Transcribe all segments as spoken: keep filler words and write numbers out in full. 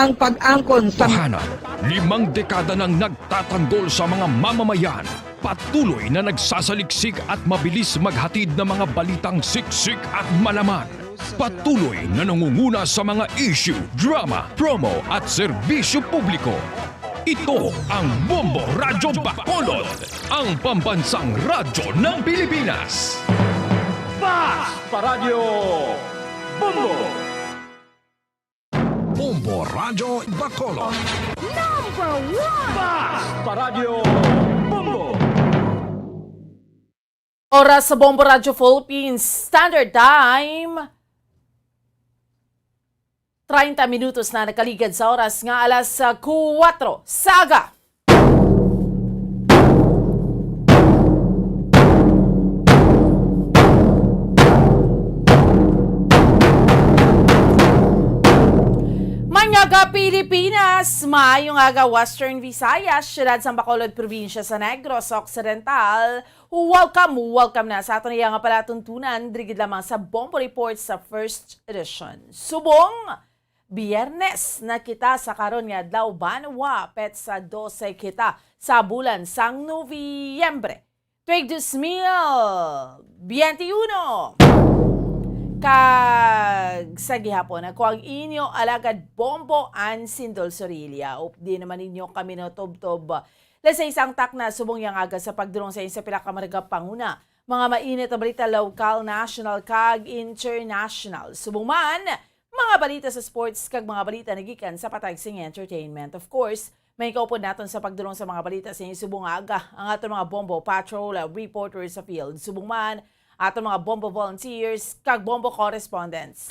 ang pag-angkon sa Tahanan, limang dekada nang nagtatanggol sa mga mamamayan. Patuloy na nagsasaliksik at mabilis maghatid ng mga balitang siksik at malaman. Patuloy na nangunguna sa mga issue, drama, promo at serbisyo publiko. Ito ang Bombo Radyo Bacolod, ang pambansang radyo ng Pilipinas. Bas Paradyo Bombo! Bombo Radyo Bacolod. Number one! Bas Paradyo Bombo! Oras sa Bombo Radyo Philippines Standard Time. Treinta minutos na nakaligad sa oras nga alas, ah, kuwatro sa aga. Manyaga Pilipinas, maayong aga Western Visayas, siyudad sang Bacolod, probinsya sa Negros Occidental. Welcome, welcome na sa aton iya nga palatuntunan, diri gid lamang sa Bombo Report sa first edition. Subong, Biyernes na kita sa karon nga adlaw, banwa, petsa dose kita sa bulan sang Nobyembre, tuig dos mil biyente uno. Kag sa gihapon, ako ang inyo alagad Bombo, Ann Sindol Sorilla. Updi naman ninyo kami natubtob. Lasay sang takna subong yang aga sa pagdulong sa inyo sa pila ka mga panguna, mga mainit na balita, lokal, national, kag international. Subong man, mga balita sa sports, kag mga balita nagikan sa patag sing entertainment. Of course, may kaupod naton sa pagdulong sa mga balita sa inyo subong nga aga, ang aton mga Bombo Patrol, uh, reporters sa field. Subong man, aton mga Bombo volunteers, kag Bombo correspondents.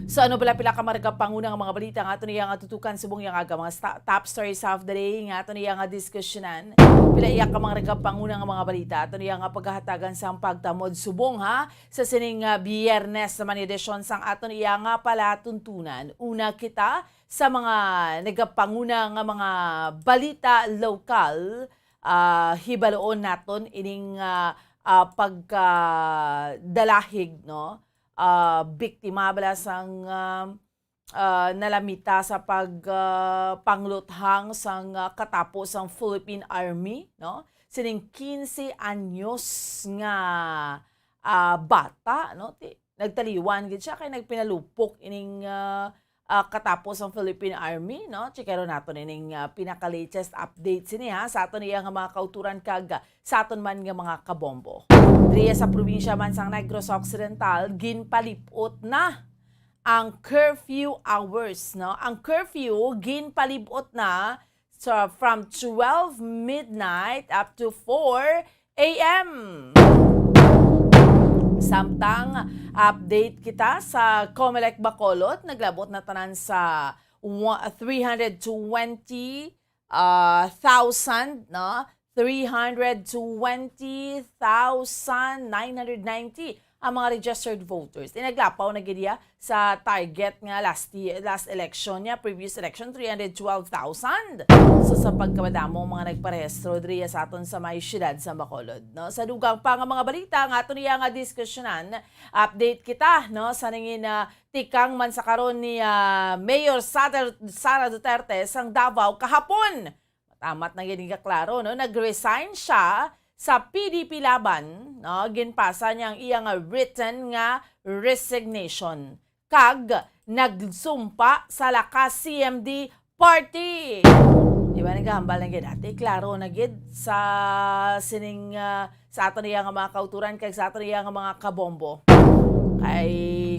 So, ano bala pila ka mga panguna nga mga balita nga aton iya nga tutukan subong yang aga, mga sta-, top stories of the day nga aton iya nga diskusyonan? Pila iya ka mga panguna nga mga balita aton iya nga paghahatagan sang pagtamod subong, ha, sa sining, ah, Biyernes naman edisyon sang aton iya nga palatuntunan. Una kita sa mga nagapanguna nga mga balita lokal, ah, hibaloon naton ining, ah, ah, pagkadalahig, no? Ah, biktima bala sang, ah, ah, nalamita sa pag, ah, pangluthang sang, ah, katapo sang Philippine Army, no? Sining quince anyos nga, ah, bata, no? Ti-, nagtaliwan gid siya kay nagpinalupok ining, ah, ah, katapo sang Philippine Army, no? Checkeron naton ining, ah, pinaka-latest update sini, ha, sa aton iya nga mga kauturan kag, ah, sa aton man nga mga kabombo. Diriya sa probinsya man sang Negros Occidental, ginpalip-ot na ang curfew hours, no? Ang curfew ginpalib-ot na sa, from twelve midnight up to four a m. Samtang update kita sa Comelec Bacolod, naglabot na tanan sa wa-, three hundred twenty, ah, thousand, no? Three hundred twenty thousand nine hundred ninety ang mga registered voters. Inaglapaw na gid iya sa target nga last ye-, last election niya, previous election, three hundred twelve thousand. So, sa pagkamadamo ang mga nagparehistro diriya sa aton sa may siyudad sa Bacolod, no? Sa dugang pa nga mga balita nga aton iya nga diskusyonan, update kita, no? Sa nangin, ah, tikang man sa karon ni, ah, Mayor Sara, Sara Duterte sang Davao kahapon. Matamat na gid nga klaro, no? Nag-resign siya sa P D P Laban, no? Ginpasa niya ang iya nga written nga resignation kag nagsumpa sa lakas C M D party. Di ba, naghambal na gid ati? Klaro na gid sa sining, ah, sa aton iya nga mga kauturan kag sa aton iya nga mga kabombo. Kay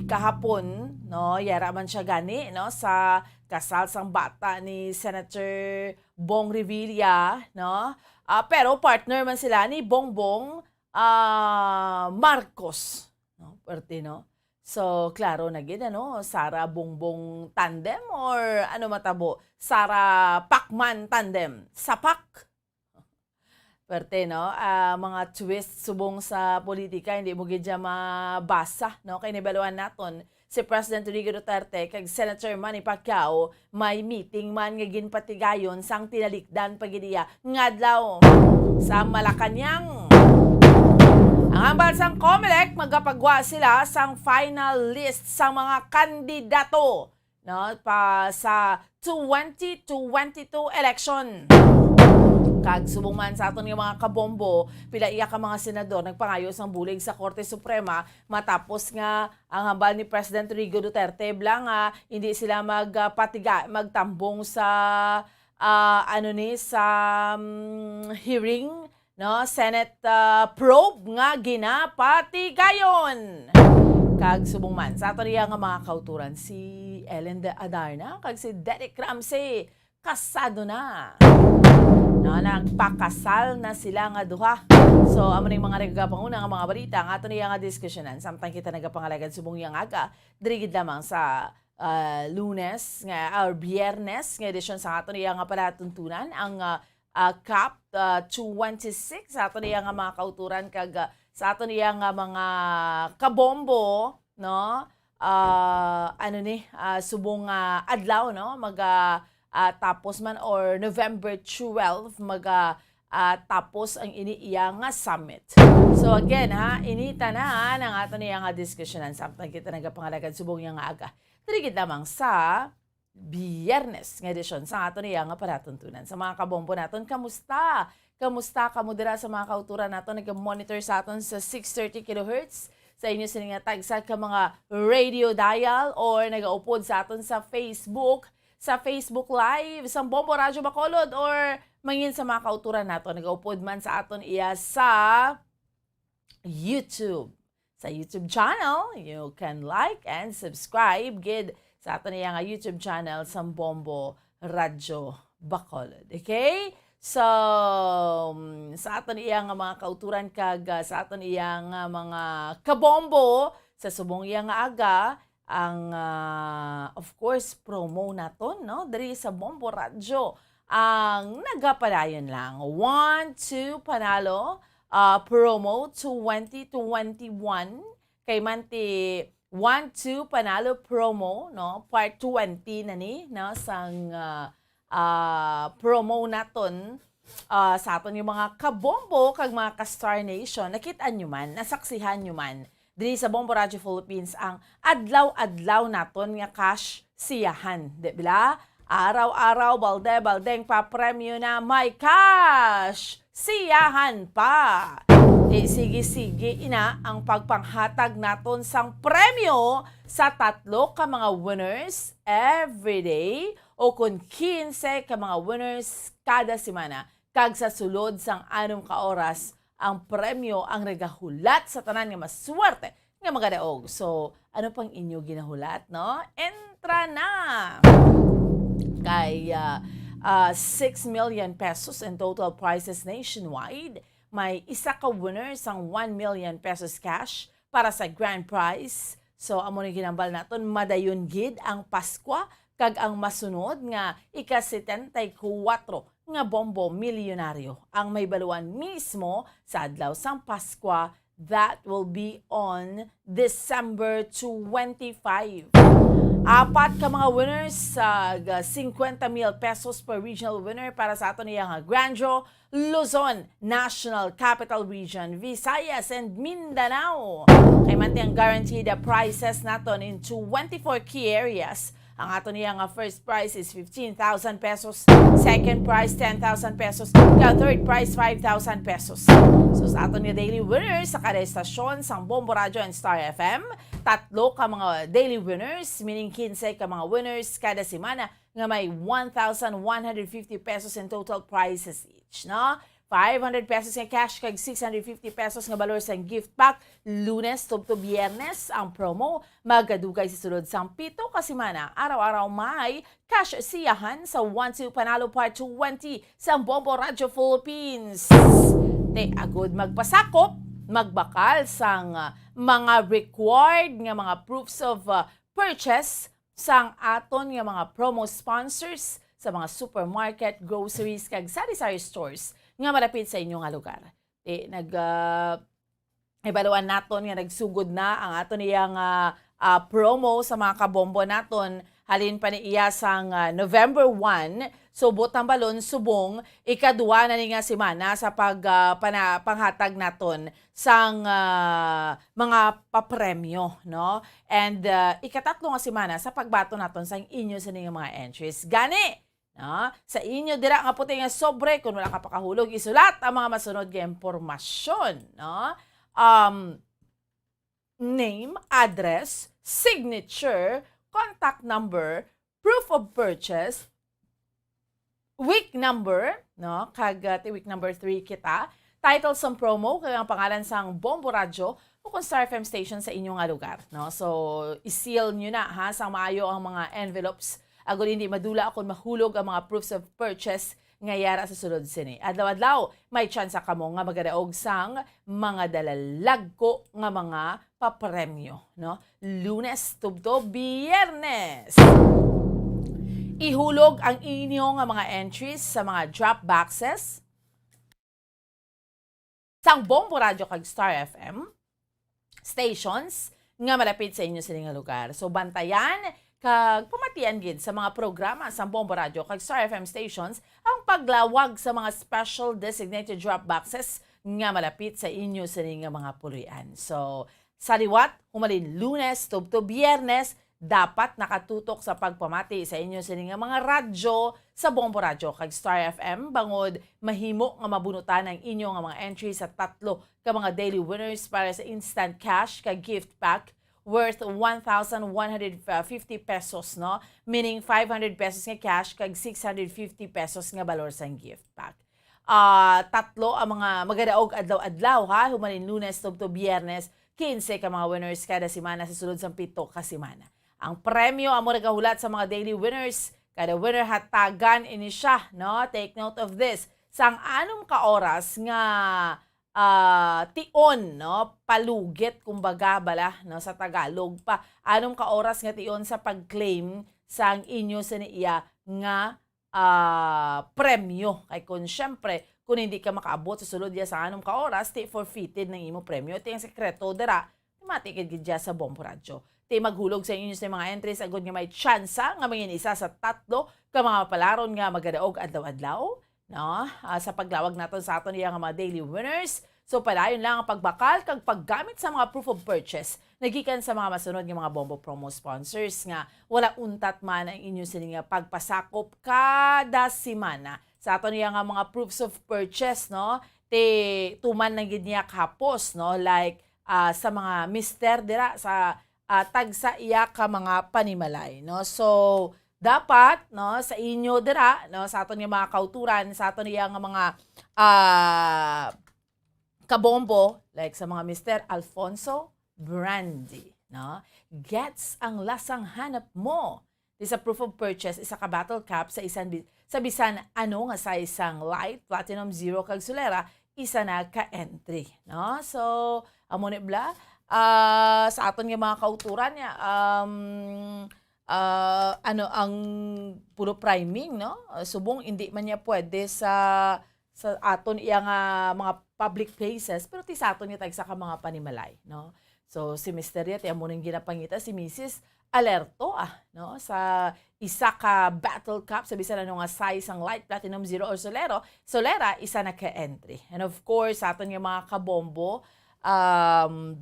kahapon, no, yara man siya gani, no, sa kasal sang bata ni Senator Bong Revilla, no? Ah, pero partner man sila ni Bongbong, ah, Marcos, no? Perte, no? So, klaro na gid, ano, Sara Bongbong tandem or ano matabo? Sara Pacman tandem? Sapak? Perte, no? Ah, mga twist subong sa politika, hindi mo gid siya mabasa, no? Kay nabaluan naton, si President Rodrigo Duterte kag Senator Manny Pacquiao may meeting man nga ginpatigayon sang tinalikdan pa gid iya nga adlaw sa Malacañang. Ang hambal sang Comelec, magapagwa sila sang final list sang mga kandidato no, pa sa twenty twenty-two election. Kag subong man sa aton nga mga kabombo, pila iya ka mga senador nagpangayo sang bulig sa Korte Suprema matapos nga ang hambal ni President Rodrigo Duterte bala nga hindi sila magpatiga magtambong sa, ah, ano ni, sa, mm, hearing, no, Senate, ah, probe nga ginapatigayon. Kag subong man sa aton iya nga mga kauturan, si Ellen De Adarna kag si Derek Ramsey kasado na. No, nagpakasal na sila nga duha. So, amo ning mga nagapanguna nga mga balita ang aton iya nga diskusyonan samtang kita nagapangalagad subong iya nga aga diri gid lamang sa, ah, Lunes nga, or Biyernes nga edisyon sa aton iya nga palatuntunan, ang, ah, ah, COP, ah, twenty-six sa aton iya nga mga kauturan kag, ah, sa aton iya nga mga kabombo, no? Ah, ano ni, ah, subong nga adlaw, no? Maga, ah, tapos man, or November twelve, maga, ah, tapos ang ini iya nga summit. So again, ha, ini tanan ang aton iya nga diskusyonan samtang kita nagapangalagad subong iya nga aga. Diri gid lamang sa Biyernes nga edisyon sa aton iya nga palatuntunan. Sa mga kabombo naton, kamusta? Kamusta kamo dira sa mga kauturan naton nag-monitor sa aton sa six thirty kilohertz sa inyo sini nga tagsa ka mga radio dial, or nagaupod sa aton sa Facebook, sa Facebook Live sang Bombo Radyo Bacolod, or mangin sa mga kauturan naton nagaupod man sa aton iya sa YouTube. Sa YouTube channel, you can like and subscribe gid sa aton iya nga YouTube channel sang Bombo Radyo Bacolod. Okay? So, mm, sa aton iya nga mga kauturan kag, ah, sa aton iya nga mga kabombo sa subong iya nga aga, ang, ah, of course, promo naton, no? Diri sa Bombo Radyo, ang nagapadayon lang. One, two, panalo, ah, promo twenty twenty-one. Kay man ti one, two, panalo promo, no? Part twenty na ni, no? Sang, ah, ah, promo naton, ah, sa aton yung mga kabombo kag mga ka-Star Nation. Nakit-an nyo man, nasaksihan nyo man, diri sa Bombo Radyo Philippines ang adlaw-adlaw naton nga cash siyahan, di ba? Araw-araw, balde-baldeng papremyo na may cash siyahan pa. Di sige-sige ina ang pagpanghatag naton sang premyo sa tatlo ka mga winners every day o kon kinse ka mga winners kada semana. Kag sa sulod sang anom ka oras, ang premyo ang nagahulat sa tanan nga maswerte nga magadaog. So, ano pang inyo ginahulat, no? Entra na! Kay, ah, ah, six million pesos in total prizes nationwide. May isa ka winner sang one million pesos cash para sa grand prize. So, amo ni ginambal naton, madayon gid ang Paskwa kag ang masunod nga ika-setenta y kuwatro nga Bombo Milyonaryo ang mahibaluan mismo sa adlaw sang Paskwa, that will be on December twenty-five. Apat ka mga winners sa ga-, cincuenta mil pesos per regional winner para sa aton iya nga grand draw, Luzon, National Capital Region, Visayas, and Mindanao. Kay man ti ang guaranteed prizes naton in twenty-four key areas. Ang aton iya nga first prize is fifteen thousand pesos, second prize ten thousand pesos, kag third prize five thousand pesos. So sa aton nga daily winners sa kada estasyon sang Bombo Radyo and Star F M, tatlo ka mga daily winners, meaning kinse ka mga winners kada semana nga may one thousand one hundred fifty pesos in total prizes each, no? Five hundred pesos nga cash kag six hundred fifty pesos nga balor sang gift pack, Lunes tubtob Biyernes. Ang promo magadugay sa sulod sang pito ka semana. Araw-araw may cash siyahan sa One Two Panalo Part twenty sa Bombo Radyo Philippines. Te, agud magpasakop, magbakal sang, ah, mga required nga mga proofs of, ah, purchase sang aton nga mga promo sponsors sa mga supermarket, groceries, kag sari-sari stores nga malapit sa inyo nga lugar. Ti nag, ah, ibaluan naton nga nagsugod na ang aton iya nga, ah, promo sa mga kabombo naton Halin pa ni iya sang, ah, November one, so, buot hambalon, subong, ikaduwa na ni nga semana sa pag, ah, pana-, panghatag naton sang, ah, mga papremyo, no? And, ah, ikatatlo nga semana sa pagbaton naton sang inyo sini nga mga entries. Gani, no, sa inyo dira nga puti nga sobre, kung wala ka pa kahulog, isulat ang mga masunod nga impormasyon, no? Um, name, address, signature, contact number, proof of purchase, week number, no? Kag, ah, ti week number three kita. Title sang promo, kag ang pangalan sang Bombo Radyo o kung Star F M station sa inyo nga lugar, no? So, i-seal nyo na, ha, sang maayo ang mga envelopes, agod hindi madula o kung mahulog ang mga proofs of purchase nga yara sa sulod sini. Adlaw-adlaw, may tsansa kamo nga magadaog sang mga dalalagko nga mga papremyo, no? Lunes tubtob Biyernes. Ihulog ang inyo nga mga entries sa mga drop boxes sang Bombo Radyo kag Star F M stations nga malapit sa inyo sini nga lugar. So, bantayan kag pamatian gid sa mga programa sa Bombo Radyo kag Star F M stations ang paglawag sa mga special designated drop boxes nga malapit sa inyo sini nga mga puloy-an. So, sa liwat, humalin Lunes tubtob Biyernes, dapat nakatutok sa pagpamati sa inyo sini nga mga radyo sa Bombo Radyo kag Star F M, bangod mahimo nga mabunutan ang inyo nga mga entry sa tatlo ka mga daily winners para sa instant cash kag gift pack worth one thousand one hundred fifty pesos, no? Meaning five hundred pesos nga cash kag six hundred fifty pesos nga balor sang gift pack. Ah, tatlo ang mga magadaog adlaw-adlaw, ha, humalin Lunes tubtob Biyernes, quince ka mga winners kada semana sa sulod sang pito ka semana. Ang premyo amo nagahulat sa mga daily winners. Kada winner hatagan ini siya, no? Take note of this. Sang anom ka oras nga, ah, tion, no? Palugit, kumbaga, bala, no? Sa Tagalog pa. Anom ka oras nga tion sa pag-claim sang inyo sini iya nga, ah, premyo. Kay kung, syempre, kung hindi ka makaabot sa sulod niya sa anom ka oras, ti forfeited ng imo premyo. Ti ang sekreto dira, mati gid gid siya sa Bombo Radyo. Ti maghulog sa inyo sa mga entries agud nga may tsansa nga mangin isa sa tatlo ka mga palaron nga magadaog adlaw-adlaw, no? Ah, sa paglawag naton sa aton iya nga mga daily winners. So, padayon lang ang pagbakal kag paggamit sa mga proof of purchase nagikan sa mga masunod nga mga Bombo Promo sponsors nga wala untat man ang inyo sini nga pagpasakop kada semana. Sa aton iya nga mga proofs of purchase, no? Ti tuman lang gid niya kahapos, no? Like, ah, sa mga mister dira sa, ah, tagsa iya ka mga panimalay, no? So, dapat, no, sa inyo dira, no, sa aton nga mga kauturan, sa aton iya nga mga, ah, kabombo, like sa mga mister Alfonso Brandy, no? Gets ang lasang hanap mo. Ti sa proof of purchase, isa ka bottle cap sa isan bi-, sa bisan ano nga size sang light, platinum, zero, kag solera, isa na ka entry, no? So, amo ni bla, ah, sa aton nga mga kauturan niya, um, ah, ano ang puno priming, no? Ah, subong hindi man niya pwede sa, sa aton iya nga mga public places, pero ti sa aton nga tagsa ka mga panimalay, no? So, si Mister Yet, amo ning ginapangita, si Misis alerto, ah, no? Sa isa ka bottle cap, sa bisan ano nga size ang light, platinum, zero, or solero, solera, isa na ka entry. And of course, sa aton nga mga kabombo, um,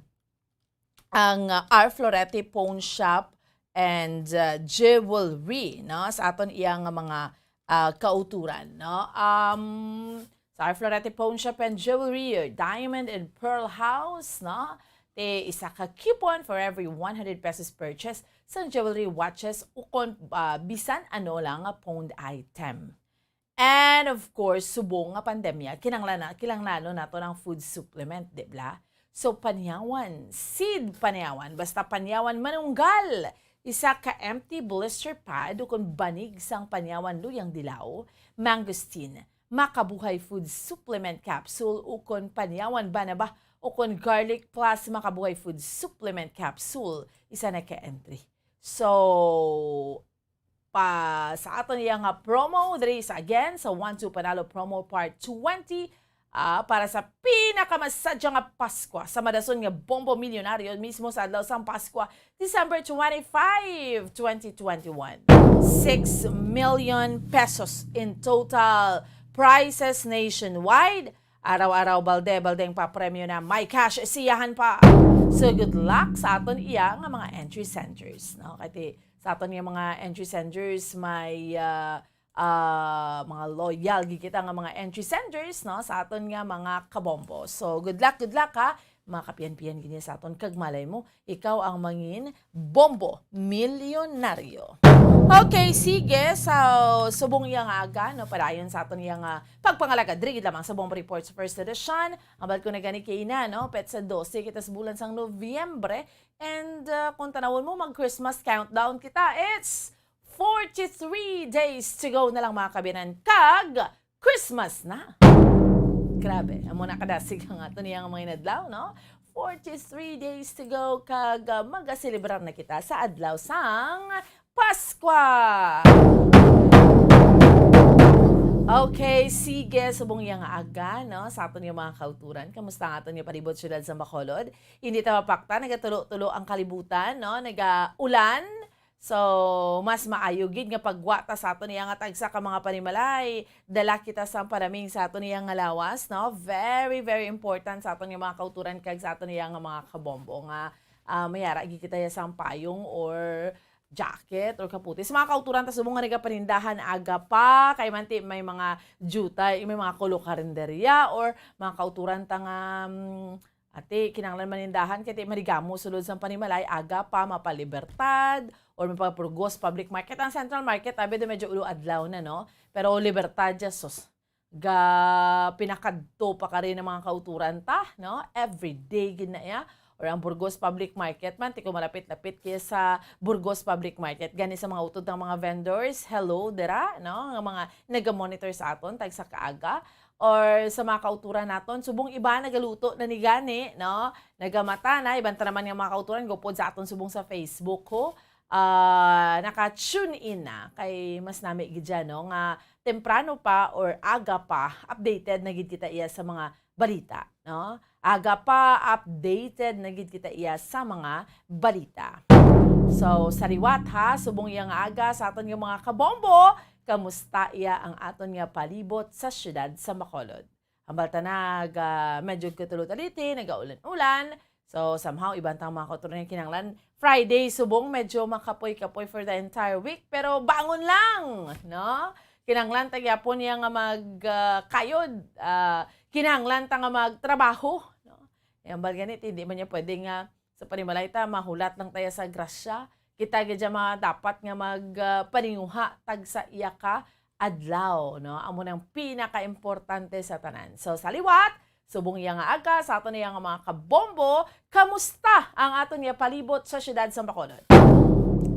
ang, uh, R Florete Pawn Shop and, uh, Jewelry, no? Sa aton iya nga mga, uh, kauturan, no? Um, sa R Florete Pawn Shop and Jewelry, your diamond and pearl house, no? Ti isa ka coupon for every one hundred pesos purchase sa jewelry, watches, ukon, uh, bisan ano lang nga pawned item. And of course, subong nga pandemya, kinahanglan na, kinahanglanon nato ng food supplement, di bla? So, panyawan, seed panyawan, basta panyawan manunggal, isa ka empty blister pad ukon banig sang panyawan luyang dilaw, mangosteen, makabuhay food supplement capsule ukon panyawan banaba ukon garlic plus makabuhay food supplement capsule, isa na ka entry. So, pa sa aton iya nga promo diri sa, again, sa One Two Panalo Promo Part twenty, ah, para sa pinakamasadya nga Paskwa sa madason nga Bombo Milyonaryo mismo sa adlaw sang Paskwa, December twenty-five, twenty twenty-one. Six million pesos in total prizes nationwide. Araw-araw balde, balde ang papremyo na may cash siyahan pa. So good luck sa aton iya nga mga entry senders, no? Kay sa aton nga mga entry senders may, ah, ah, mga loyal gid kita nga mga entry senders, no, sa aton nga mga kabombo. So good luck, good luck ha. Makapian-pian gid sa aton kag malay mo, ikaw ang mangin bombo milyonaryo. Okay, sige. So, subong iya nga aga, no, padayon sa aton iya nga pagpangalagad. Diri gid lamang sa Bombo Reports First Edition. Ambal ko na gani kay na, no, petsa dose kita sa bulan sang Nobyembre. And, uh, kung tanawon mo, mag-Christmas countdown kita. It's forty-three days to go na lang, mga kabiyanan, kag Christmas na. Grabe, amo na kadasig ang ato niya nga mga inadlaw, no? Forty-three days to go, kag, uh, magaselebrar na kita sa adlaw sang Paskwa! Okay, sige, subong iya nga aga, no? Sa aton nga mga kauturan, kamusta ang aton nga palibot, siyudad sa Bacolod? Hindi ta mapakta, nagatulo-tulo ang kalibutan, no? Nagaulan. So, mas maayo gid nga paggwa ta sa aton iya nga tagsa ka mga panimalay. Dala kita sa panaming sa aton iya nga lawas, no? Very, very important sa aton nga mga kauturan kag sa aton iya nga mga kabombo nga, ah, mayara gid kita ya sang payong or jacket or kaputi. Sa mga kauturan ta subong nga nagapanindahan aga pa, kay man ti may mga jutay, may mga kulo karinderya, or mga kauturan ta nga, mm, ati, kinahanglan manindahan kay ti marigamo sulod sang panimalay, aga pa, mapa-Libertad or mapa-Burgos Public Market. Ang Central Market, abi, do medyo ulo adlaw na, no? Pero Libertad, Jesus, ga pinakadto pa ka rin ang mga kauturan ta, no? Every day gid na iya. Or ang Burgos Public Market man, ti ko malapit-lapit kaya sa Burgos Public Market. Gani sa mga utod ng mga vendors, hello, dira, no? Nga mga naga-monitor sa aton, tag sa kaaga. Or sa mga kauturan naton, subong iba nagaluto na ni gani, no? Nagamata na, iban ta naman nga mga kauturan, gupod sa aton subong sa Facebook, ho. Ah, naka-tune in na kay mas nami gid dyan, no, nga temprano pa or aga pa, updated na gid kita iya sa mga balita, no? Aga pa, updated na gid kita iya sa mga balita. So, sa liwat, ha, subong iya nga aga sa aton nga mga kabombo, kamusta iya ang aton nga palibot sa siyudad sa Bacolod? Ang balta nag, ah, medyo katulo-taliti, nagaulan-ulan. So, somehow, iban tang mga kauturan nga kinahanglan. Friday, subong, medyo makapoy-kapoy for the entire week. Pero bangon lang, no? Kinahanglan ta gyapon niya nga mag, ah, kayod. Ah, kinahanglan ta nga magtrabaho, no? Eh, ang bal ganit, hindi man niya pwede nga sa panimalay ta, mahulat lang tayo sa grasya. Kita gid dyan mga dapat nga mag, ah, paninguha tag sa iya ka adlaw, no? Amo nang pinakaimportante sa tanan. So, sa liwat, subong iya nga aga, sa aton iya nga mga kabombo, kamusta ang aton nga palibot sa siyudad sa Bacolod?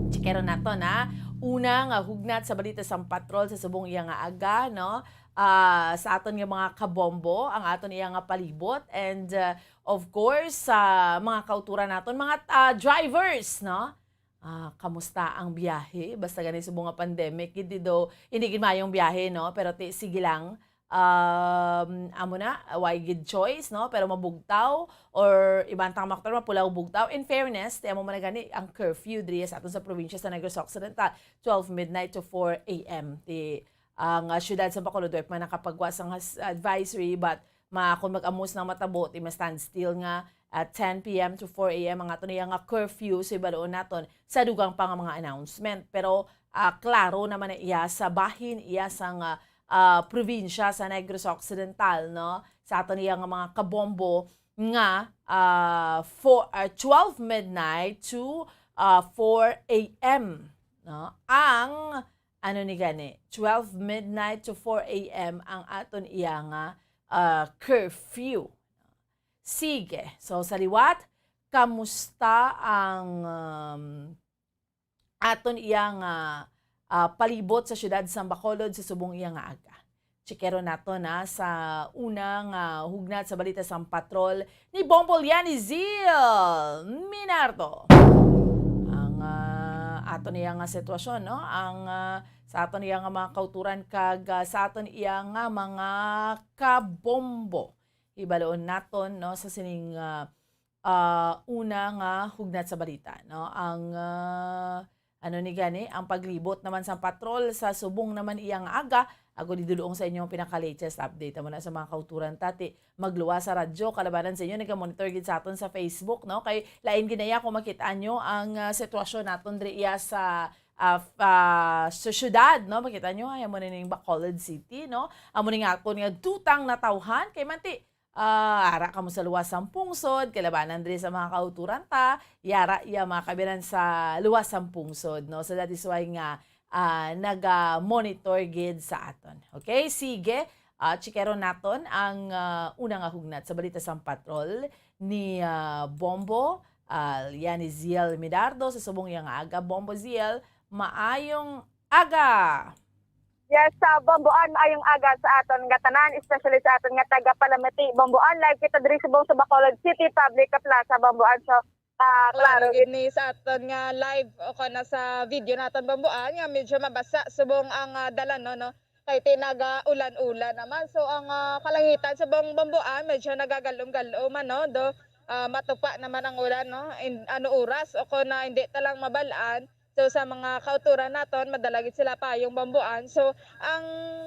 Chikeron nato na. Una nga hugnat sa balita sang patrol sa subong iya nga aga, no? Ah, sa aton nga mga kabombo, ang aton iya nga palibot, and, ah, of course, sa mga kauturan naton, mga, ah, drivers, no? Ah, kamusta ang biyahe? Basta gani subong nga pandemic, gid di do, hindi gid mayong biyahe, no? Pero ti, sige lang. Um, amo na, way gid choice, no? Pero mabugtaw, or iban tang maktor, mapulaw bugtaw. In fairness, ti amo man na gani ang curfew diri sa aton sa probinsya sa Negros Occidental, twelve midnight to four A M. Ti, ang, ah, siyudad sa Bacolod, wa pa man nakapagwa sang has-, advisory, but ma-, kung mag-amos na matabo, ti ma-standstill nga at ten P M to four A M ang aton iya nga curfew, so ibaluon naton sa dugang pa nga mga announcement. Pero, ah, klaro naman na iya sa bahin, iya sa nga, ah, probinsya sa Negros Occidental, no? Sa aton iya nga mga kabombo nga, ah, four, ah, twelve midnight to, ah, four A M, no? Ang, ano ni gani, twelve midnight to four A M ang aton iya nga, ah, curfew. Sige. So, sa liwat, kamusta ang, um, aton iya nga, ah, palibot sa siyudad sang Bacolod sa subong iya nga aga? Chikero nato na sa una nga hugnat sa balita sang patrol ni Bombo Liani Zil Minardo. Ang, ah, aton iya nga sitwasyon, no? Ang, ah, sa aton iya nga mga kauturan kag, ah, sa aton iya nga mga kabombo. Hibaloon naton, no, sa sining, ah, ah, una nga hugnat sa balita, no? Ang, ah, ano ni gani, ang paglibot naman sang patrol sa subong naman iya nga aga, agud idulong sa inyo ang pinaka-latest update. Amo na sa mga kauturan ta, ti magluwas sa radyo, kalabanan sa inyo, naga-monitor gid sa aton sa Facebook, no? Kay lain gid na iya kung makita nyo ang, ah, sitwasyon naton diri iya sa, ah, f-, ah, sa syudad, no? Makita nyo, ay, amo na ning Bacolod City, no? Amo ni nga akon nga dutang natawhan, kay manti, ah, ara kamo sa luwas sang pungsod, kalabanan diri sa mga kauturan ta, yara iya mga kabiran sa luwas sang pungsod, no? So that is why nga, ah, naga-monitor gid sa aton. Okay, sige. Ah, chikeron naton ang, ah, una nga hugnat sa balita sang patrol ni, ah, Bombo, ah, Lianiziel Midardo sa subong iya nga aga. Bombo Ziel, maayong aga! Yes, sa Bomboan, maayong aga sa aton nga tanan, especially sa aton nga taga Palamati. Bomboan, live kita diri subong sa Bacolod City Public Plaza, Bomboan. So, ah, Klaro klaro gid gid. ni sa aton nga live o kana sa video naton, Bomboan, nga medyo mabasa subong ang, ah, dalan, no, no? Kay ti naga-ulan-ulan naman. So, ang, ah, kalangitan subong, Bomboan, medyo nagagalom-galom, ano, do, ah, matupa naman ang ulan, no? In, ano oras o kung na hindi ta lang mabalaan. So, sa mga kauturan naton, madala gid sila payong, Bomboan. So, ang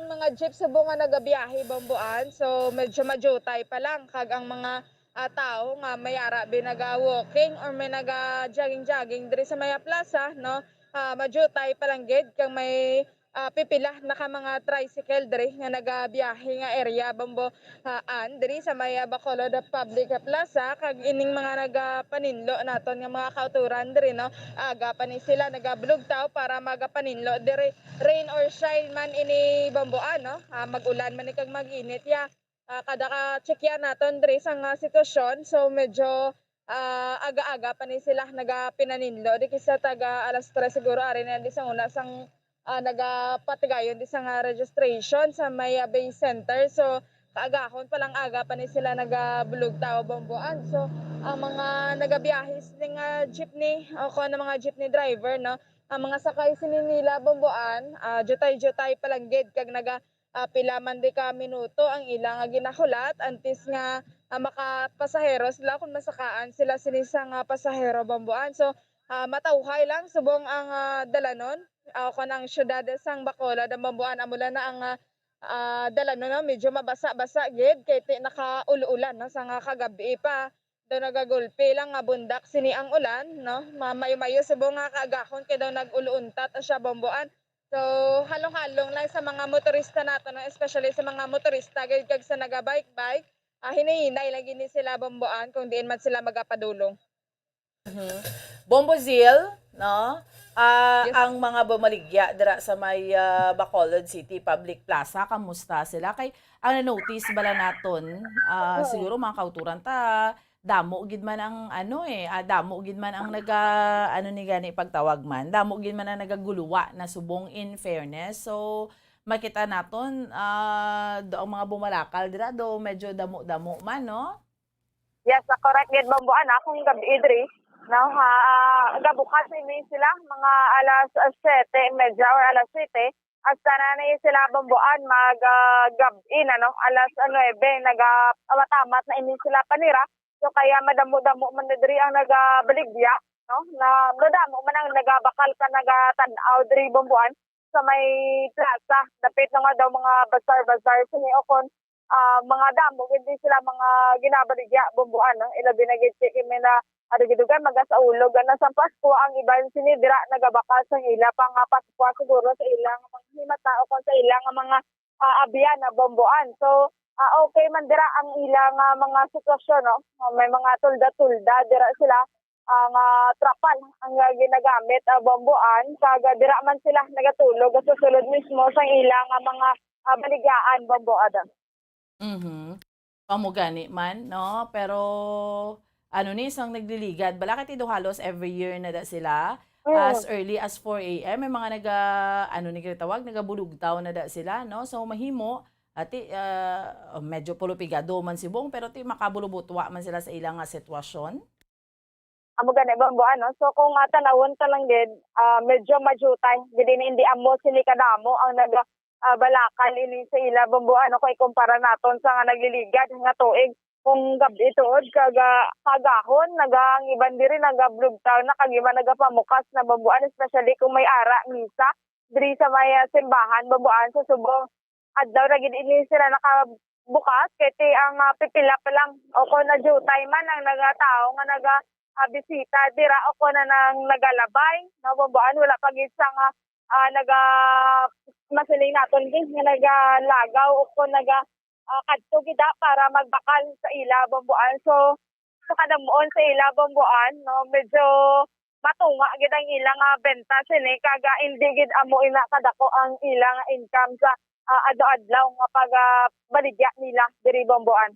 mga jeep subong nga nagabiyahe, Bomboan, so medyo majutay pa lang, kag ang mga, ah, tawo nga may ara bi naga-walking or may naga-jogging-jogging diri sa maya plaza, no? Ah, majutay pa lang gid, kag may, ah, pipila na ka mga tricycle diri nga nagabiyahe nga area, Bombo, ah, an diri sa may, ah, Bacolod Public Plaza, kag ining mga nagapaninlo naton nga mga kauturan diri, no, aga pa ni sila nagabulugtaw para magapaninlo diri, rain or shine man ini, Bomboan, no? Ah, mag-ulan man ni kag mag-init, ya. Ah, kada ka-checkya naton diri sa nga sitwasyon, so medyo, ah, aga-aga pa ni sila nagapinaninlo. Di kisa taga alas tres siguro, ari na di sang una sang, ah, nagapatigayon di sa nga registration sa may, ah, Bay Center. So, kaagahon pa lang aga pa ni sila nagabulugtaw, Bomboan. So, ang mga nagabiyahe sini nga jeepney o kung ano, mga jeepney driver, no, ang mga sakay sini nila, Bomboan, ah, jutay-jutay pa lang gid kag naga, ah, pila man di ka minuto ang ila nga ginahulat antes nga, ah, makapasahero sila kung masakaan sila sini sa nga pasahero, Bomboan. So, ah, matawhay lang subong ang, ah, dalanon, ah, kon ang siyudad sang Bacolod, ang Bomboan, amo lang na ang, ah, ah, dalanon, no? Medyo mabasa-basa gid kay ti nakaul-ulan, no, sa nga kagab-i pa. Daw nagagulpi lang nga bundak sini ang ulan, no? Ma-, mayo-mayo subong nga kaagahon kay daw nag-ul-untat siya, Bomboan. So, halong-halong lang sa mga motorista nato, no? Especially sa mga motorista gid kag sa naga-bike-bike, ah, hinay-hinay lang gid ni sila, Bomboan, kung diin man sila magapadulong. Mhm. Bombo Zil, no? Ah, Yes. ang mga bumaligya dira sa may, ah, Bacolod City Public Plaza, kamusta sila? Kay ang na-notice bala naton, ah, Oo. siguro mga kauturan ta, damo gid man ang ano eh, ah, damo gid man ang naga, ano ni gani pagtawag man, damo gid man ang nagaguluwa na subong in fairness. So, makita naton, ah, do ang mga bumalakal dira do medyo damo-damo man, no? Yes, ah, correct gid, Bomboan, ah, kung gab-i diri, no, ha, ah, gabukas ini sila mga alas, ah, siyete y medya or alas siyete, hasta na ni sila, Bomboan, mag, ah, gab-i na, no, alas, ah, nuebe, naga-, matamat na ini sila panira. So, kaya madamo-damo man na diri ang nagabaligya, no, na madamo man ang nagabakal ka nagatan-aw diri, Bomboan, sa may plaza. Dapit na nga daw mga bazar-bazar sini o kon, ah, mga damo gid sila mga ginabaligya, Bomboan, no? Ilabi na gid si Kimena Arigidugay, maga sa ulog. Ano, sa Pasko, ang iban sini dira nagabakal sang ila pang, ah, Pasko siguro sa ilang mga himata o kon sa ilang mga, ah, abyan na, Bomboan. So, ah, okay man dira ang ilang, ah, mga sitwasyon, no? Ah, may mga tulda-tulda dira sila, ah, nga trapal ang, ah, ginagamit, ah, Bomboan, kag, ah, dira man sila nagatulog sa sulod mismo sang ilang, ah, mga, ah, baligyaan, Bomboan. Mhm. Amo gani man, no? Pero, ano ni, sang nagliligad, bala kay ti do halos every year na da sila, Mm. as early as four a m, may mga naga, ano ni gitawag, nagabulugtaw na da sila, no? So, mahimo, ati, ah, medyo pulupigado man si Bong, pero ti makabulubutwa man sila sa ilang nga sitwasyon. Amo gani, Bombo, ano? So, kung, ah, tan-awon ka lang gid, ah, medyo madutay gid ini, hindi amo sini kadamo ang naga, ah, balakal ini sa ila, Bombo, ano, kung ikumpara naton sa nga nagliligad nga tuig. Kung gab-i tuod kag, ah, kaagahon, naga-, ang iban diri nagablugtaw na, kag iban nagapamukas na, Bombo, ano, especially kung may ara misa diri sa may, ah, simbahan, Bombo, ano, sa subong adlaw ra gid ini sila nakabukas, kay ti ang, ah, pipila pa lang o kon na-due time man ang nagatawo nga naga, ah, bisita dira o kon na nang nagalabay, no, Bombo, ano, wala pa gid sang, ah, ah, naga-, masiling naton gid nga nagalagaw o kon naga, ah, kadto gid, ah, para magbakal sa ila, Bombo, ano. So, sa kadamuon sa ila, Bombo, ano, medyo matunga gid ang ila nga benta sini, kag, ah, hindi gid amo ina kadako ang ila nga income sa, ah, adlaw-adlaw nga pag, ah, baligya nila diri, Bombo, ano.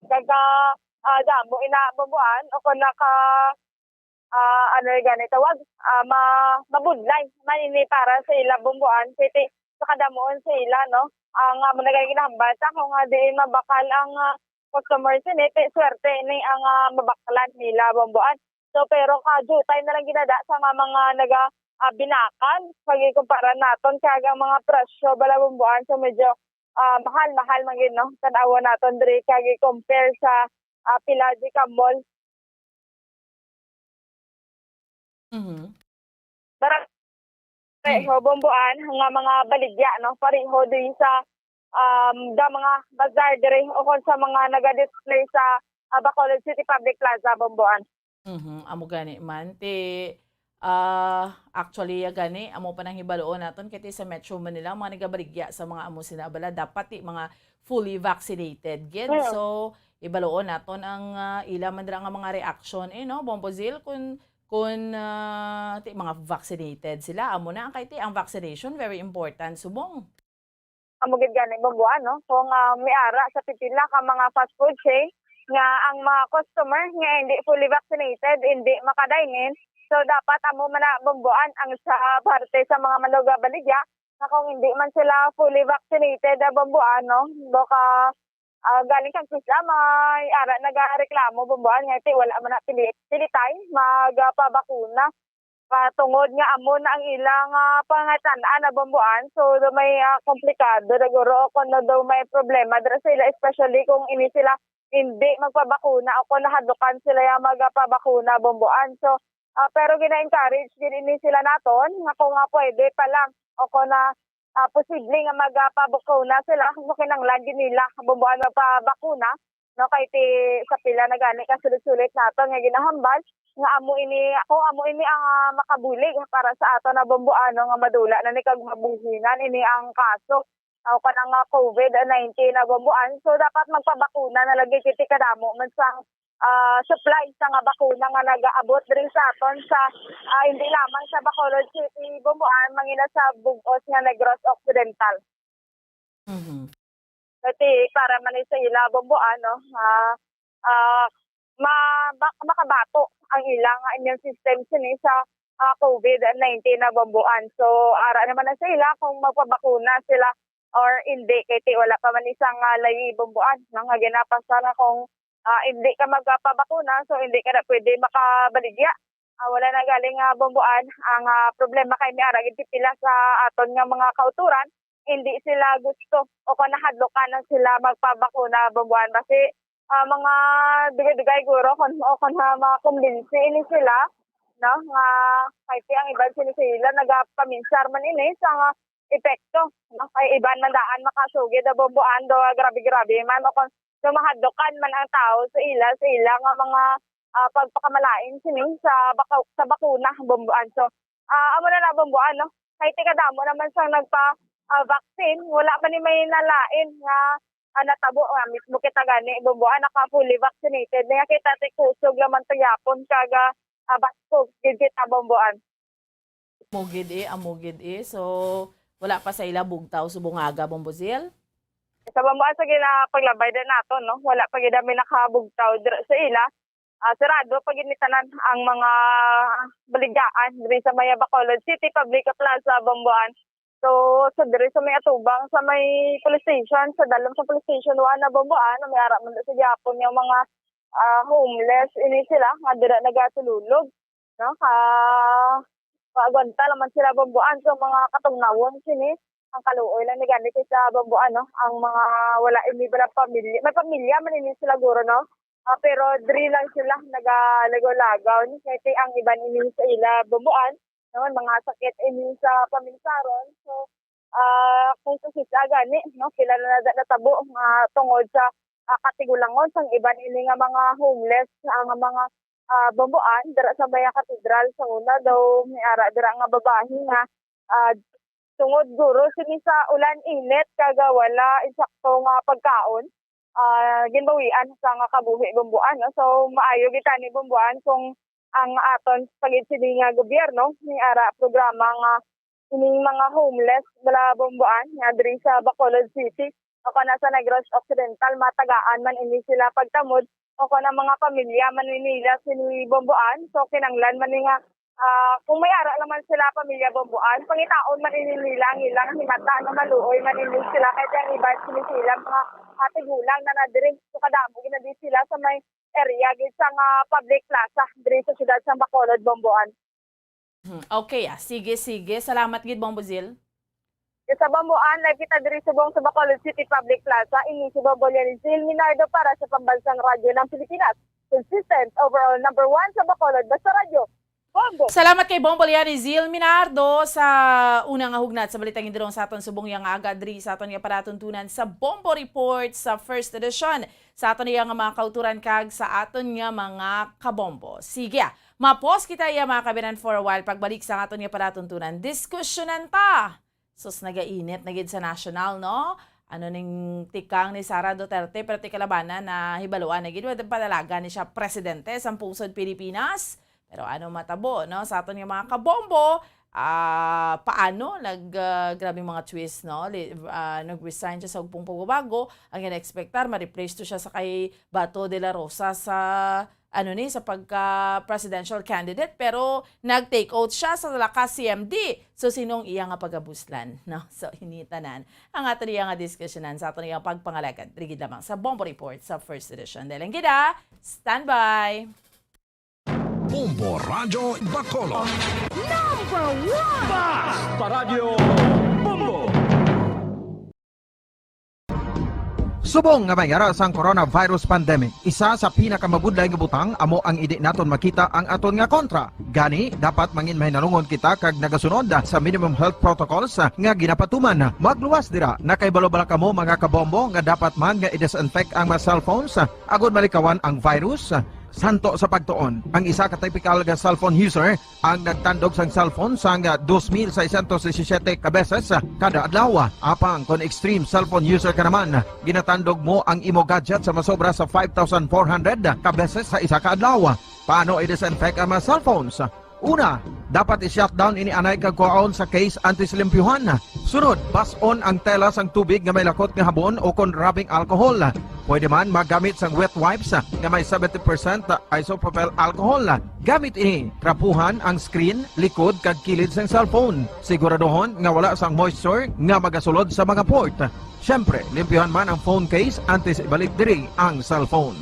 Kag, ah, ah, damo ina, Bombo, ano, o kon naka, ah, ano gani tawag, ah, ma-, mabudlay man ini para sa ila, Bombo, ano, kay ti sa kadamuon sa ila, no? Ang amo na gani ginahambal sa ako nga diin mabakal ang, ah, customer sini, ti swerte ini ang, ah, mabaklan nila, Bombo, ano. So, pero kadutay na lang gid na sa nga mga naga, ah, binakal, pag ikumpara naton kag ang mga presyo bala, Bombo, ano. So, medyo, ah, mahal-mahal man gid, no? Tan-awon naton diri kag i-compare sa, ah, pila di ka mall. Mhm. Para Mm. pareho, Bombo, ano, nga mga baligya, no? Pareho din sa, um, da mga bazaar diri o kon sa mga naga-display sa, ah, Bacolod City Public Plaza, Bombo, ano. Mhm, amo gani man. Ti, ah, actually, ya gani, amo pa nang hibaluon naton, kay ti sa Metro Manila, ang mga nagabaligya sa mga amo sina abala, dapat ti mga fully vaccinated gid. Mm. So, hibaluon naton ang, ah, ila man dira nga mga reaction, eh, no, Bombo Zil, kun, kun, ah, ti mga vaccinated sila, amo na, kay ti ang vaccination very important subong. Amo gid gani, Bombo, ano, kung, ah, may ara sa pipila ka mga fast food chain nga ang mga customer nga hindi fully vaccinated, hindi maka-dine-in. So, dapat amo man na, Bombo, an, ang sa parte sa mga manugabaligya nga kung hindi man sila fully vaccinated, ah, Bombo, ano, baka, ah, galing kang sila may ara nagareklamo, Bombo, an, nga ti wala man na pili-, pilitay magpabakuna. Patungod nga amo na ang ilang, ah, pangatan-an na, Bombo, an. So, daw may, ah, komplikado na guro o kon daw may problema dira sa ila, especially kung ini sila hindi magpabakuna o kon nahadlukan sila nga magpabakuna, Bombo, an. So, ah, pero gina-encourage gid ini sila naton nga kung nga pwede pa lang o kon na, ah, posible nga magpabakuna sila, kung kinahanglan gid nila, Bombo, an, magpabakuna. No, kay ti sa pila na gani ka sulit-sulit naton nga ginahambal nga amo ini, ako, amo ini ang, ah, makabulig para sa aton na, Bombo, ano, nga madula na ni kag mabuhinan ini ang kaso o kanang, ah, COVID nineteen na, Bombo, an. So, dapat magpabakuna na lagi kay ti kadamo man sang, ah, supply sa nga bakuna nga nagaabot diri sa aton sa, ah, hindi lamang sa Bacolod City, Bombo, an, mangina sa bug-os nga Negros Occidental. Mhm. Kay ti para man ni sa ila, Bombo, ano, ah, ah, ma-, ma-, makabato ang ila nga immune system sini sa, ah, COVID nineteen na, Bombo, an. So, ara naman na sa ila kung magpabakuna sila or hindi, kay ti wala pa man ni sang, ah, layi, Bombo, an, no, nga ginapasar nga kung, ah, hindi ka magpabakuna, so hindi ka na pwede makabaligya. Ah, wala na galing, ah, Bombo, an. Ang, ah, problema kay may ara gid pipila sa aton nga mga kautoran, hindi sila gusto o kon nahadlukan na sila magpabakuna, Bombo, an. Basi, ah, mga dugay-dugay guro kon, o kon na makumbinsi ini sila, no, nga kay ti ang iban sila, sila nagapaminsar man ini sa nga epekto, no? Kay iban man daan makasugid na, Bombo, an, do grabe-grabe man o kon so mahadlukan man ang tawo sa ila, sa ila nga mga, ah, pagpakamalain sini sa baka-, sa bakuna, Bombo, an. So, ah, amo na na, Bombo, an, no? Kay ti kadamo naman sang nagpa, ah, vaccine, wala man ni may nalain nga, ah, natabo, ah, mismo kita gani, Bombo, an, naka fully vaccinated. Nga kita ti kusog lamang ta gyapon kag, ah, baskog gid kita, Bombo, an. Amo gid, eh, amo gid, eh. So, wala pa sa ila bugtaw subong aga, Bombo Zil? Sa Bombo, an, sa ginapaglabay din nato, no? Wala pa gid kami nakabugtaw dira sa ila. Ah, sarado pa gid ni tanan ang mga baligyaan diri sa may Bacolod City Public Plaza, Bombo, an. So, sa diri sa may atubang, sa may police station, sa dalom sa police station one na, Bombo, an, may ara man sa gyapon yung mga ah, homeless ini sila nga dira nagatululog, no? Ka-, kaagwanta lamang sila bambuan sa mga katungnawon sini. Ang kaluoy lang ni gani kay sa bambuan, no? Ang mga wala ini bala pamilya, may pamilya man ini sila guro, no? Ah, pero diri lang sila nagalagaw-lagaw, no? Kay ang iban ini sa ila bambuan, no? Mga sakit ini sa paminsaron. So, ah, kung sa sisa gani, no? Kilala na da-, natabo nga tungod sa, ah, katigulangon sang iban ini nga mga homeless, ah, nga mga, ah, bambuan dira sa may katedral. Sa una daw, may ara dira nga babayi nga, ah, tungod guro sini sa ulan init kag wala insakto nga pagkaon, ah, ginbawian sa nga kabuhi bambuan, no? So, maayo gid tani bambuan kung ang aton pagid sini nga gobyerno may ara programa nga ining mga homeless bala bambuan nga diri sa Bacolod City o kana sa Negros Occidental, matagaan man ini sila pagtamod o kon ang mga pamilya man ni nila sini bambuan. So, kinanglan man ni nga, ah, kung may ara naman sila pamilya bambuan, pangitaon man ini nila ang ilang himata nga maluoy man ini sila, kay ang iban sini sila mga, ah, tigulang na na diri. So, kadamo gid na di sila sa may area gid sa nga public plaza diri sa siyudad sa Bacolod, bambuan. Hmm, okay, ah. Sige, sige. Salamat gid, Bombo Zil. Sa Bambuan, live kita diri subong sa Bacolod City Public Plaza. Ini si Bombo Lianizil Minardo para sa Pambansang Radyo ng Pilipinas. Consistent, overall number one sa Bacolod, basta radyo. Bombo! Salamat kay Bombo Lianizil Minardo sa una nga hugnat sa Balitang Indulong sa aton subong yang aga diri sa aton nga palatuntunan sa Bombo Report sa first edition sa aton iya nga mga kauturan kag sa aton nga mga kabombo. Sige, ah. Mapos kita iya, mga kabinan, for a while. Pagbalik sa aton nga palatuntunan, diskusyonan ta. Sus, nagainit na gid sa national, no? Ano ning tikang ni Sara Duterte, pero ti kalabanan na hibaluan na gid, wala padalagan ni siya presidente sa pungsod Pilipinas. Pero ano matabo, no? Sa aton nga mga kabombo, ah, paano nag, ah, grabe mga twist, no? Li-, ah, nag-resign siya sa hugpong pagbabago. Ang ina-expectar, ma-replace to siya sa kay Bato de la Rosa sa, ano ni, sa pagka-presidential candidate. Pero nag-take out siya sa lakas C M D. So, sinong iya nga pagabuslan, no? So, ini tanan ang aton iya nga diskusyonan sa aton iya pagpangalagad. Rigid lamang sa Bombo Report sa first edition. Dahil ang gida, standby! Bombo Radyo Bacolod. Number one! Basta Radyo Bombo! Subong nga may ara sang coronavirus pandemic, isa sa pinakamabudlay nga butang amo ang indi naton makita ang aton nga kontra. Gani, dapat mangin mahinalungon kita kag nagasunod sa minimum health protocols nga ginapatuman. Magluwas dira, nakahibalo bala kamo, mga kabombo, nga dapat man nga i-disinfect ang mga cellphones agod malikawan ang virus? Santo sa pagtuon, ang isa ka typical nga cellphone user ang nagtandog sang cellphone sang dos mil seiscientos disisiete ka beses kada adlaw. Apang kon extreme cellphone user ka naman, ginatandog mo ang imo gadget sa masobra sa five thousand four hundred ka beses sa isa ka adlaw. Paano i-disinfect ang mga cellphones? Una, dapat i-shutdown ini anay kag kuhaon sa case antes limpyuhan. Sunod, bas-on ang tela sang tubig nga may lakot nga habon o kon rubbing alcohol. Pwede man magamit sang wet wipes nga may seventy percent isopropyl alcohol. Gamit ini, trapuhan ang screen, likod, kag kilid sang cellphone. Siguraduhon nga wala sang moisture nga magasulod sa mga port. Siyempre, limpyuhan man ang phone case antes ibalik diri ang cellphone.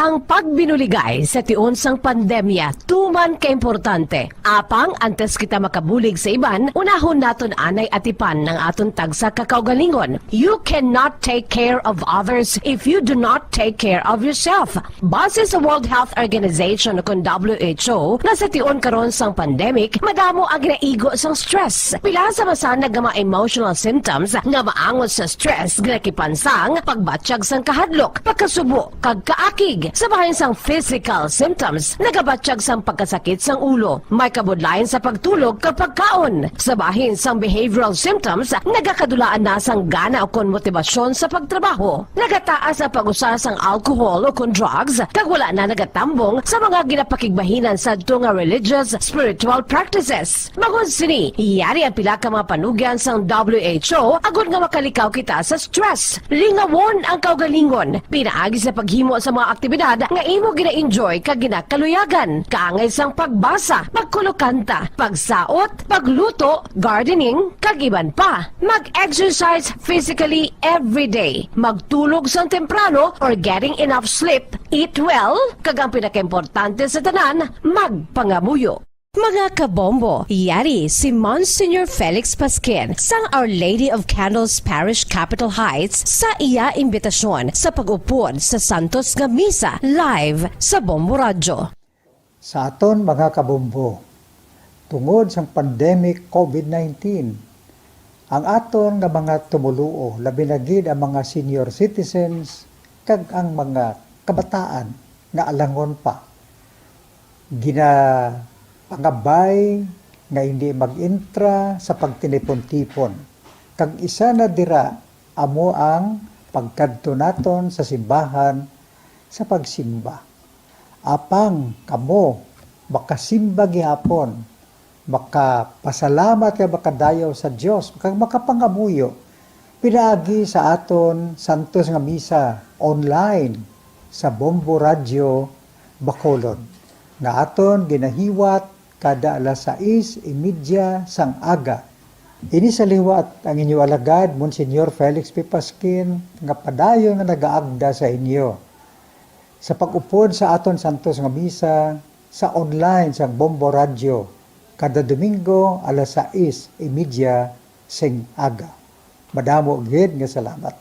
Ang pagbinuligay sa tion sang pandemya tuman ka importante. Apang antes kita makabulig sa iban, unahon naton anay atipan ang aton tagsa ka kaugalingon. You cannot take care of others if you do not take care of yourself. Base sa World Health Organization o kon W H O, nga sa tion karon sang pandemic, madamo ang ginaigo sang stress. Pila sa masanag nga mga emotional symptoms nga maangot sa stress ginakipan sang pagbatyag sang kahadlok, pagkasubo, kag kaakig. Sa bahin sang physical symptoms, nagabatyag sang pagkasakit sang ulo, may kabudlayan sa pagtulog kag pagkaon. Sa bahin sang behavioral symptoms, nagakadulaan na sang gana ukon motibasyon sa pagtrabaho. Nagataas ang pag-usa sang alcohol ukon drugs, kag wala na nagatambong sa mga ginapakigbahinan sadto nga religious, spiritual practices. Bangod sini, yari ang pila ka mga panugyan sang W H O agod nga makalikaw kita sa stress. Lingawon ang kaugalingon pinaagi sa paghimo sa mga aktibidad aktibidad nga imo gina-enjoy kag ginakaluyagan, kaangay sang pagbasa, pagkulokanta, pagsaot, pagluto, gardening, kag iban pa. Mag-exercise physically every day. Magtulog sang temprano or getting enough sleep. Eat well, kag ang pinakaimportante sa tanan, magpangamuyo. Mga kabombo, yari si Monsignor Felix Pasquin sang Our Lady of Candles Parish, Capitol Heights, sa iya imbitasyon sa pag-upod sa santos nga misa live sa Bombo Radyo. Sa aton mga kabombo, tungod sang pandemic COVID nineteen, ang aton nga mga tumoluo, labi na gid ang mga senior citizens kag ang mga kabataan nga alangon pa, ginapangabay nga hindi mag-intra sa pagtinipon-tipon. Kag isa na dira amo ang pagkadto naton sa simbahan sa pagsimba. Apang kamo makasimba gihapon, makapasalamat kag makadayaw sa Dios, kag makapangamuyo pinaagi sa aton santos nga misa online sa Bombo Radyo Bacolod, nga aton ginahiwat kada alas sais y media sang aga. Ini sa liwat ang inyo alagad, Monsignor Felix P. Pasquin, nga padayon nga nagaagda sa inyo sa pag-upod sa aton santos nga misa sa online sang Bombo Radyo kada Domingo alas sais y media sing aga. Madamo gid nga salamat.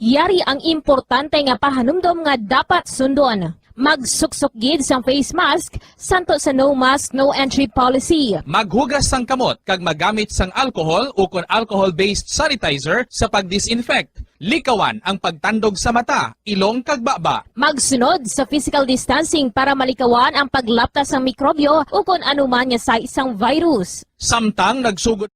Yari ang importante nga pahanumdom nga dapat sundon. Magsuksok gid sang face mask, santo sa no mask, no entry policy. Maghugas sang kamot kag magamit sang alcohol ukon alcohol-based sanitizer sa pag-disinfect. Likawan ang pagtandog sa mata, ilong kag baba. Magsunod sa physical distancing para malikawan ang paglapta sang mikrobyo ukon anuman nga sai sang virus. Samtang nagsugod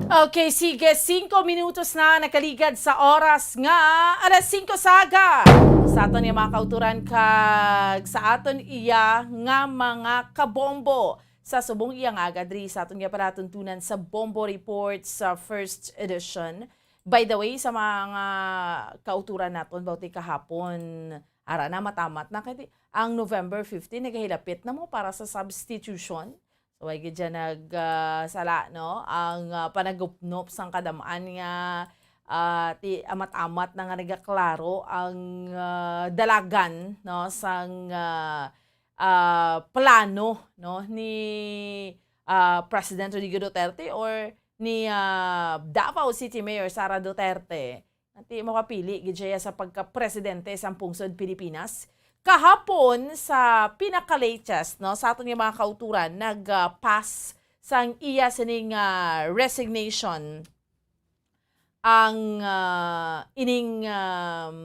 Okay, sige, singko minutos na nakaligad sa oras nga alas singko sa aga. Sa aton nga mga kauturan kag sa aton iya nga mga kabombo sa subong iya nga aga diri sa aton nga palatuntunan sa Bombo Report sa first edition. By the way, sa mga kauturan naton, bawti kahapon, ara na, matamat na kay ang November fifteen nagahilapit na mo para sa substitution. So, ay gid siya nag, ah, sala, no? Ang, ah, panagupnop sang kadam-an nga, ah, ti, amat-amat na nga nagaklaro ang, ah, dalagan, no? Sang, ah, ah, plano, no? Ni, ah, President Rodrigo Duterte or ni, ah, Davao City Mayor Sara Duterte. Ti makapili gid siya sa pagka-presidente sang pungsod Pilipinas. Kahapon sa pinaka-latest, no, sa aton nga mga kauturan, nag-pass sang iya sining, ah, resignation ang, ah, ining, um,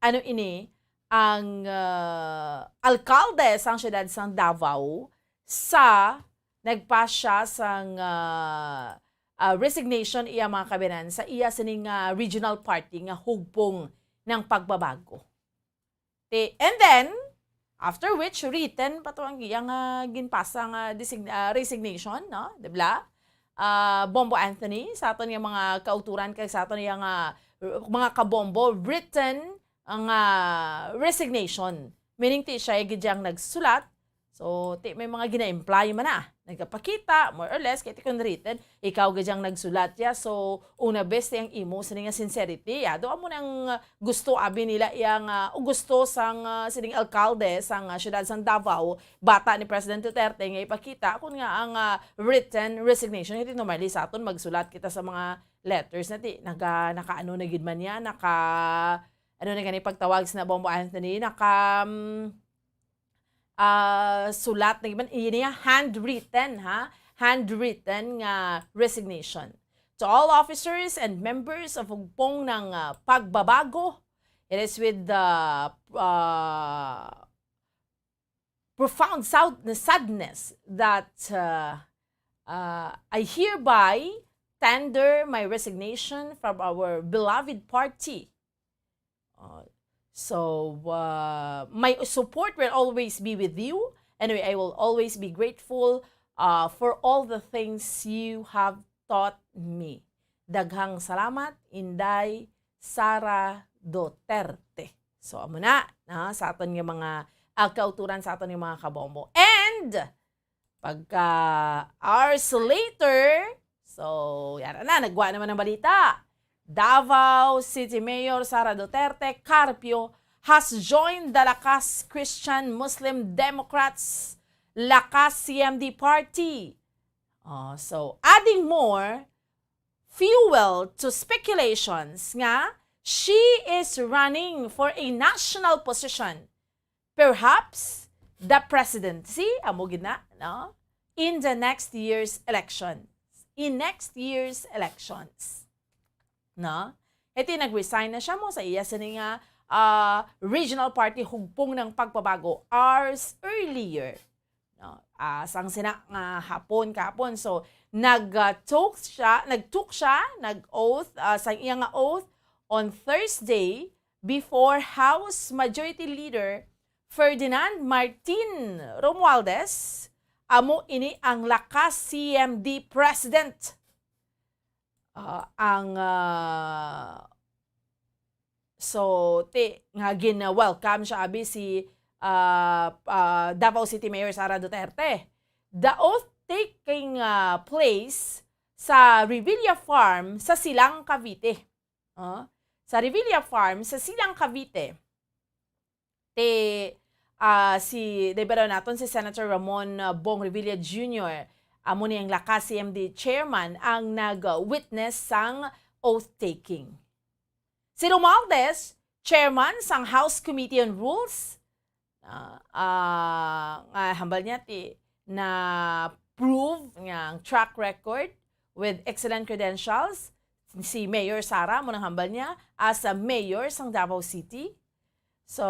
ano ini, ang, ah, alkalde sang siyudad sang Davao sa nagpass siya sang, ah, ah, resignation iya mga kabanan sa iya sining, ah, regional party nga Hugpong ng Pagbabago. Ti, and then, after which, written pa to ang iya nga ginpasa nga design-, ah, resignation, no? Di ba? Ah, Bombo Anthony, sa aton nga mga kauturan kag sa aton nga, ah, mga kabombo, written nga resignation. Meaning, ti siya gid yang nagsulat. So, ti may mga gina-imply man na. Nagapakita, more or less, kay ti kung written, ikaw gid yang nagsulat ya. So, una bes ti ang imo sini nga sincerity ya. Do amo nang gusto abi nila iya nga, o gusto sang, ah, sining alkalde sang, ah, siyudad sang Davao, bata ni President Duterte nga ipakita kun nga ang, ah, written resignation. Kay ti normally sa aton magsulat kita sa mga letters na ti naga, naka ano na gid man ya, naka, ano na gani pagtawag sa na, Bombo Anthony, naka, mm, ah, sulat na gid man, ini nga handwritten, ha? Handwritten nga resignation. To all officers and members of Hugpong ng, ah, Pagbabago, it is with the, ah, profound sad-, sadness that, uh, uh, I hereby tender my resignation from our beloved party. Uh, so, uh, my support will always be with you. Anyway, I will always be grateful, uh, for all the things you have taught me. Daghang salamat, Inday Sara Duterte. So, amo na, na, sa aton nga mga, ah, kauturan, sa aton nga mga kabombo. And, pagka hours later, so, yara na, nagwa naman ang balita. Davao City Mayor Sara Duterte Carpio has joined the Lakas Christian Muslim Democrats, Lakas C M D Party. Oh, so, adding more fuel to speculations nga she is running for a national position, perhaps the presidency, amo gid na, no? In the next year's election. In next year's elections. No? Iti nag-resign na siya mo sa iya sini nga, ah, regional party Hugpong ng Pagbabago hours earlier. No? Ah, sang sina nga hapon, kahapon. So, nag, ah, took siya, nag-took siya, nag-oath, ah, sang iya nga oath on Thursday before House Majority Leader Ferdinand Martin Romualdez. Amo ini ang Lakas C M D President. Ah, ang, ah, so, ti, nga gin-welcome siya, abi, si, ah, ah, Davao City Mayor Sara Duterte. The oath taking, ah, place sa Revilla Farm sa Silang, Cavite. Ah, sa Revilla Farm sa Silang, Cavite. Ti, ah, si, di ba daw naton si Senator Ramon, ah, Bong Revilla Junior, amo ni ang Lakas C M D chairman ang nag-witness sang oath-taking. Si Romualdez, chairman sang House Committee on Rules, ah, ah, nga hambal niya ti na prove nga ang track record with excellent credentials, si Mayor Sara mo nang hambal niya as a mayor sang Davao City. So,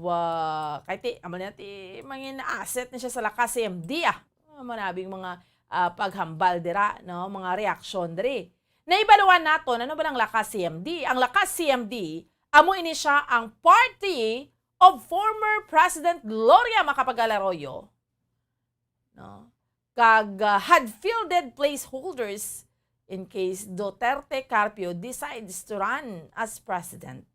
ah, kay ti, amo na ti, mangin asset na siya sa Lakas C M D, ah. Ang manabing mga, ah, paghambal dira, no? Mga reaksyon diri. Naibaluan naton, ano ba ang Lakas C M D? Ang Lakas C M D, amo ini siya ang party of former President Gloria Macapagal Arroyo, no? Kag, ah, had fielded placeholders in case Duterte Carpio decides to run as president.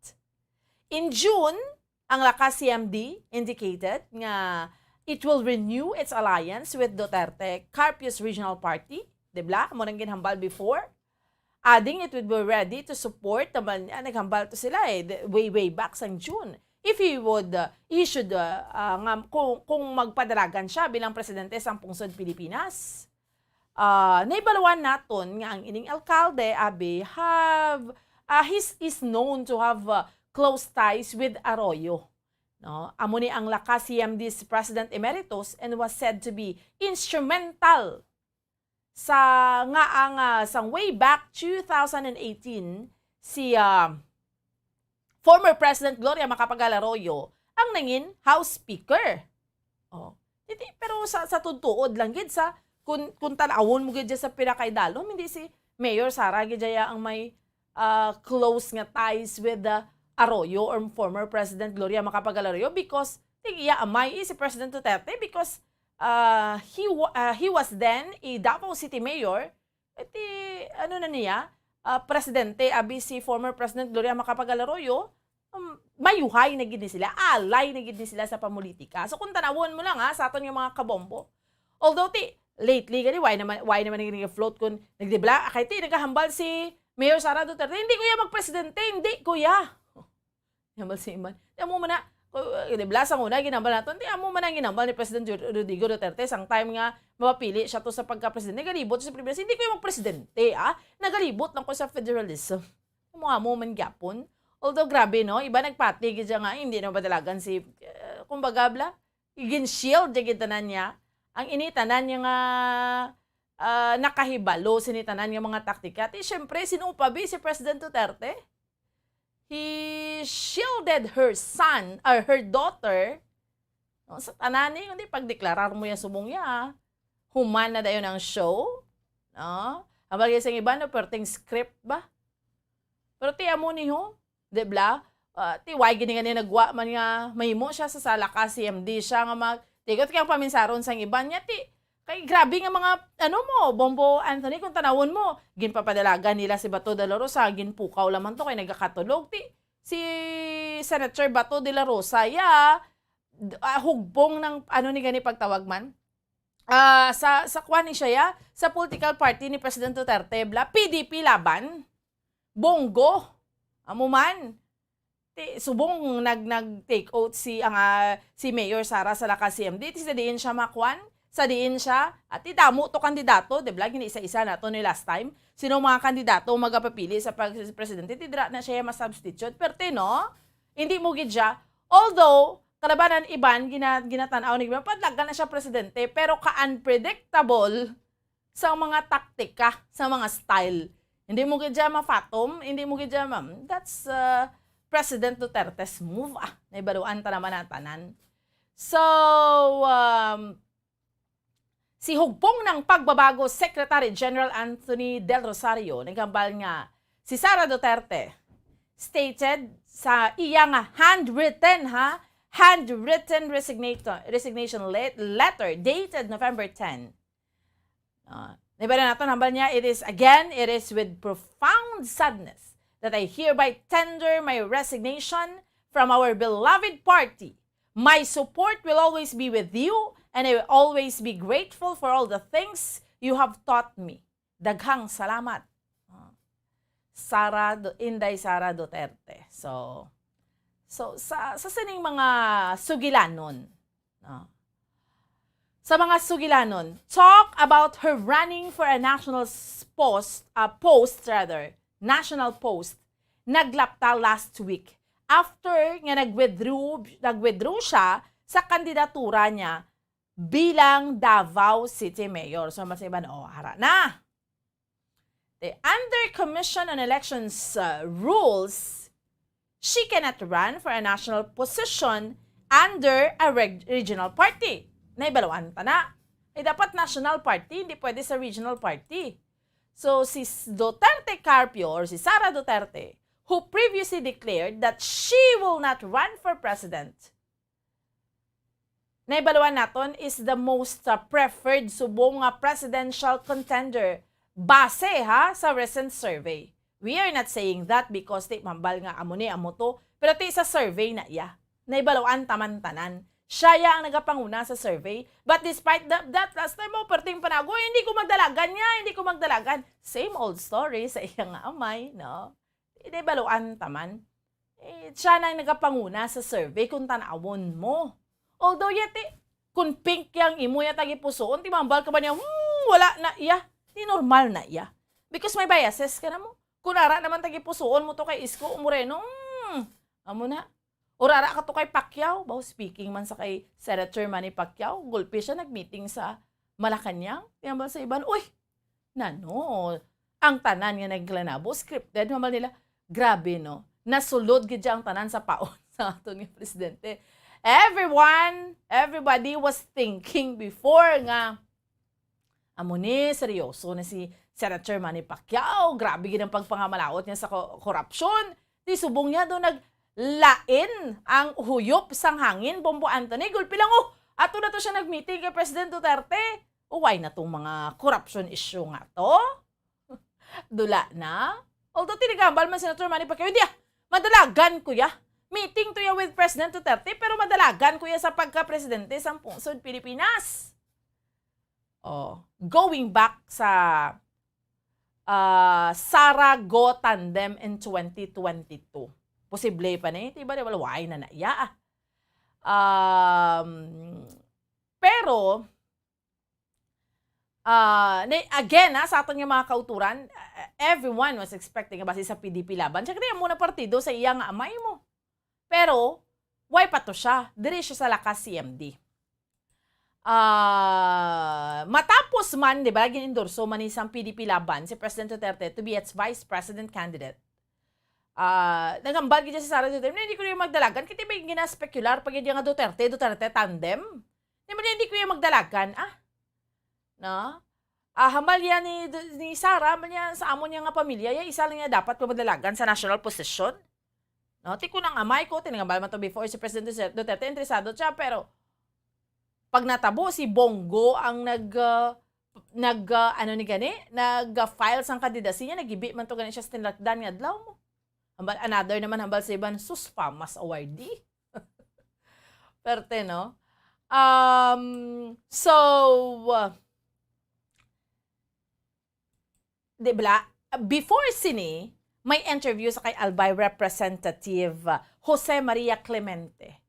In June, ang Lakas C M D indicated nga it will renew its alliance with Duterte Carpio's regional party, di ba? Amo nang ginhambal before. Adding it would be ready to support naman niya, naghambal to sila eh, the, way, way back sang June. If he would, uh, he should, uh, uh, nga, kung, kung magpadalagan siya bilang presidente sang pungsod Pilipinas. Ah, naibaluan naton nga ang ining alkalde, abi, have, ah, he's, is known to have, uh, close ties with Arroyo. No? Amo ni ang Lakas C M D's President Emeritus and was said to be instrumental sa nga ang, ah, sang way back two thousand and eighteen, si, ah, former President Gloria Macapagal Arroyo ang nangin House Speaker. Oh. Hindi, pero sa, sa tuod-tuod lang gid sa, kung, kung tan-awon mo gid dyan sa pinakaidalom, hindi si Mayor Sara gid dyan ang may, ah, close nga ties with the Arroyo or former President Gloria Macapagal Arroyo because ti iya amay, eh, si President Duterte because, ah, he wa-, ah, he was then a Davao City Mayor. Eh, ti, ano na niya, ah, presidente, abi si former President Gloria Macapagal Arroyo, um, mayuhay na gid ni sila, alay na gid ni sila sa pamulitika. So kung tanawon mo lang ha, sa aton nga mga kabombo. Although ti, lately gani, why naman, why naman nag-float kung nagdibla, kay ti, nagahambal si Mayor Sara Duterte, "Hindi ko ya magpresidente, hindi ko ya." Hambal si Iman. Di amo man na, ko, di ba, sa una, ginhambal naton, di amo man ang ginhambal ni President Ju-, Rodrigo Duterte, sang time nga mapapili siya to sa pagka-presidente, nagalibot siya sa Pilipinas. Hindi ko yung magpresidente, ah. Nagalibot lang ko sa federalism. Amo, amo man gyapon. Although, grabe, no? Iba nagpati, gid siya nga, "Ay, hindi na madalagan si," eh, kumbaga, bla, gin-shield, di gid tanan niya. Ang ini, tanan niya nga, ah, nakahibalo, sini tanan nga mga taktika. Ti, syempre, sino pa, bi, si President Duterte? He shielded her son, or her daughter, no, sa tanan ni, kundi pagdeklarar mo yan subong niya, ah. Human na dayon ang show, no? Ang bagay sa iba, no, perting script ba? Pero ti amo ni ho, di bla? Ah, ti why gini nga ni nagwa man nga mahimo siya sa sala ka, C M D siya nga mag-, tigot kang paminsaron sang iban niya, ti Kay grabe nga mga, ano mo, Bombo Anthony, kung tanawon mo, ginpapadalagan nila si Bato de la Rosa, ginpukaw lamang to kay nagakatulog. Ti, si Senator Bato de la Rosa, ya, d-, ah, hugpong ng, ano ni gani pagtawag man? Ah, sa, sa kwan ni siya, ya, sa political party ni President Duterte, bla, P D P Laban, Bongo, amo man. Ti, subong nag, nag-take oath si, ang, ah, si Mayor Sara sa Lakas C M D, ti sa diin siya makwan, sa diin siya, at ti damo to kandidato, di ba? Gini-isa-isa na to ni last time. Sino mga kandidato magapapili sa pag-, presidente, ti dira na siya ma-substitute. Pero ti, no, hindi mo gid siya. Although, kalabanan iban, gina-, ginatanaw ni, padlagan na siya presidente, pero ka-unpredictable sa mga taktika, sa mga style. Hindi mo gid siya mafatom, hindi mo gid siya ma-, that's, uh, President Duterte's move. Ah, naibaluan ta naman ang tanan. So, um, si Hugpong ng Pagbabago Secretary General Anthony Del Rosario naghambal nga si Sara Duterte stated sa iya nga handwritten, ha, handwritten resignation, resignation let-, letter dated November ten. Ah, nabasa naton, hambal niya, "It is, again, it is with profound sadness that I hereby tender my resignation from our beloved party. My support will always be with you, and I will always be grateful for all the things you have taught me. Daghang salamat." Ah, Sara Du-, Inday Sara Duterte. So, so sa, sa sining mga sugilanon, no? Sa mga sugilanon, talk about her running for a national s-, post, a post rather, national post, naglapta last week after nga nag-withdraw, nag-withdraw siya sa kandidatura niya bilang Davao City Mayor. So, mas iban, oh, ara na. The, under Commission on Elections, uh, rules, she cannot run for a national position under a reg-, regional party. Naibaluan ta na. Eh, dapat national party, hindi pwede sa regional party. So, si S-, Duterte Carpio or si Sara Duterte, who previously declared that she will not run for president, naibaluan naton is the most, uh, preferred subong nga presidential contender base, ha, sa recent survey. We are not saying that because ti mambal nga amo ni, amo to, pero ti sa survey na iya. Naibaluan ta man tanan. Siya ya ang nagapanguna sa survey. But despite that, that last time, oh, perting panago, "Hindi ko magdalagan niya, hindi ko magdalagan." Same old story sa iya nga amay, no? Naibaluan ta man. Eh, siya na ang nagapanguna sa survey kung tanawon mo. Although, yet, eh, kung pink yang imo ya tagipusoon, timambal ka ba niya, "Hmm, wala na iya." Di normal na iya. Because may biases ka na mo. Kung ara naman tagipusoon mo to kay Isko o Moreno, hmm, amo na. Or ara ka to kay Pacquiao. Baw, speaking man sa kay Senator Manny Pacquiao, gulpi siya nag-meeting sa Malacañang. Timambal sa iban, "Uy, nano, ang tanan nga naglanabo, scripted," hambal nila. Grabe, no? Nasulod gid siya ang tanan sa paon sa aton nga presidente. Everyone, everybody was thinking before nga, "Amo ni, seryoso na si Senator Manny Pacquiao. Grabe gid ang pagpangamalawot niya sa ko-, korupsyon." Di subong niya do naglain ang huyop sang hangin, Bombo Anthony. Gulpi lang, oh, ato na to siya nag-meeting kay President Duterte. O, why na tong mga corruption issue nga to? Dula na? Although tinigambal man Senator Manny Pacquiao, "Hindi, ah, madalagan ko ya. Meeting to ya with President Duterte, pero madalagan ko ya sa pagka-presidente sang pungsod Pilipinas." Oh, going back sa, ah, Sara Go tandem in twenty twenty-two. Posible pa ni, di ba, di ba, wala na na iya, ah. Um, pero, ah, ni-, again, ah, sa aton nga mga kauturan, ah, everyone was expecting nga basi sa P D P Laban. Siya kaya muna partido sa iya nga amay mo. Pero, why pa to siya? Diri siya sa Lakas C M D. Ah, matapos man, di ba, gin-endorso man ni sang P D P Laban si President Duterte to be its vice president candidate. Ah, naghambal gid siya si Sara Duterte, "Hindi ko niya magdalagan." Kaya may gina-specular pa gid nga Duterte, Duterte tandem. Di man niya, "Hindi ko niya magdalagan," ah. No? Ah, hambal niya ni, ni Sara, hambal niya sa amo niya nga pamilya, ya isa lang niya dapat ko magdalagan sa national position. No? Ti ko nang amay ko, tinangambal man to before si President Duterte, interesado siya, pero Pag natabo, si Bong Go ang nag, ah, nag, ah, ano ni gani, nag-file sang candidacy niya, nagibi man to gani siya sa tinalakdan nga adlaw mo. Hambal, another naman, hambal sa iban, sus, FAMAS awardee. Perte, no? Um, so, uh, di bala, before sini, may interview sa kay Albay Representative, uh, Jose Maria Clemente.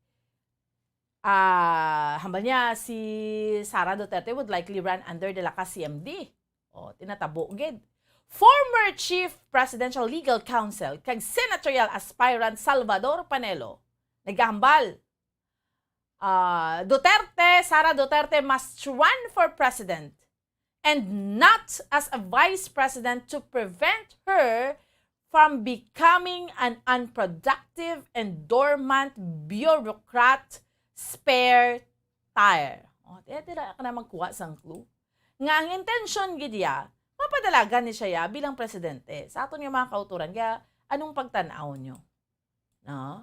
Ah, hambal niya, si Sara Duterte would likely run under the Lakas C M D. O, tinatabo gid. Former Chief Presidential Legal Counsel kag senatorial aspirant Salvador Panelo nagahambal, ah, Duterte, Sara Duterte must run for president and not as a vice president to prevent her from becoming an unproductive and dormant bureaucrat spare tire. O, tiya, tira ka na magkuha sang clue. Nga ang intensyon gid niya, mapadalagan ni siya ya bilang presidente. Sa aton nga mga kauturan, kaya anong pagtan-aw nyo? No?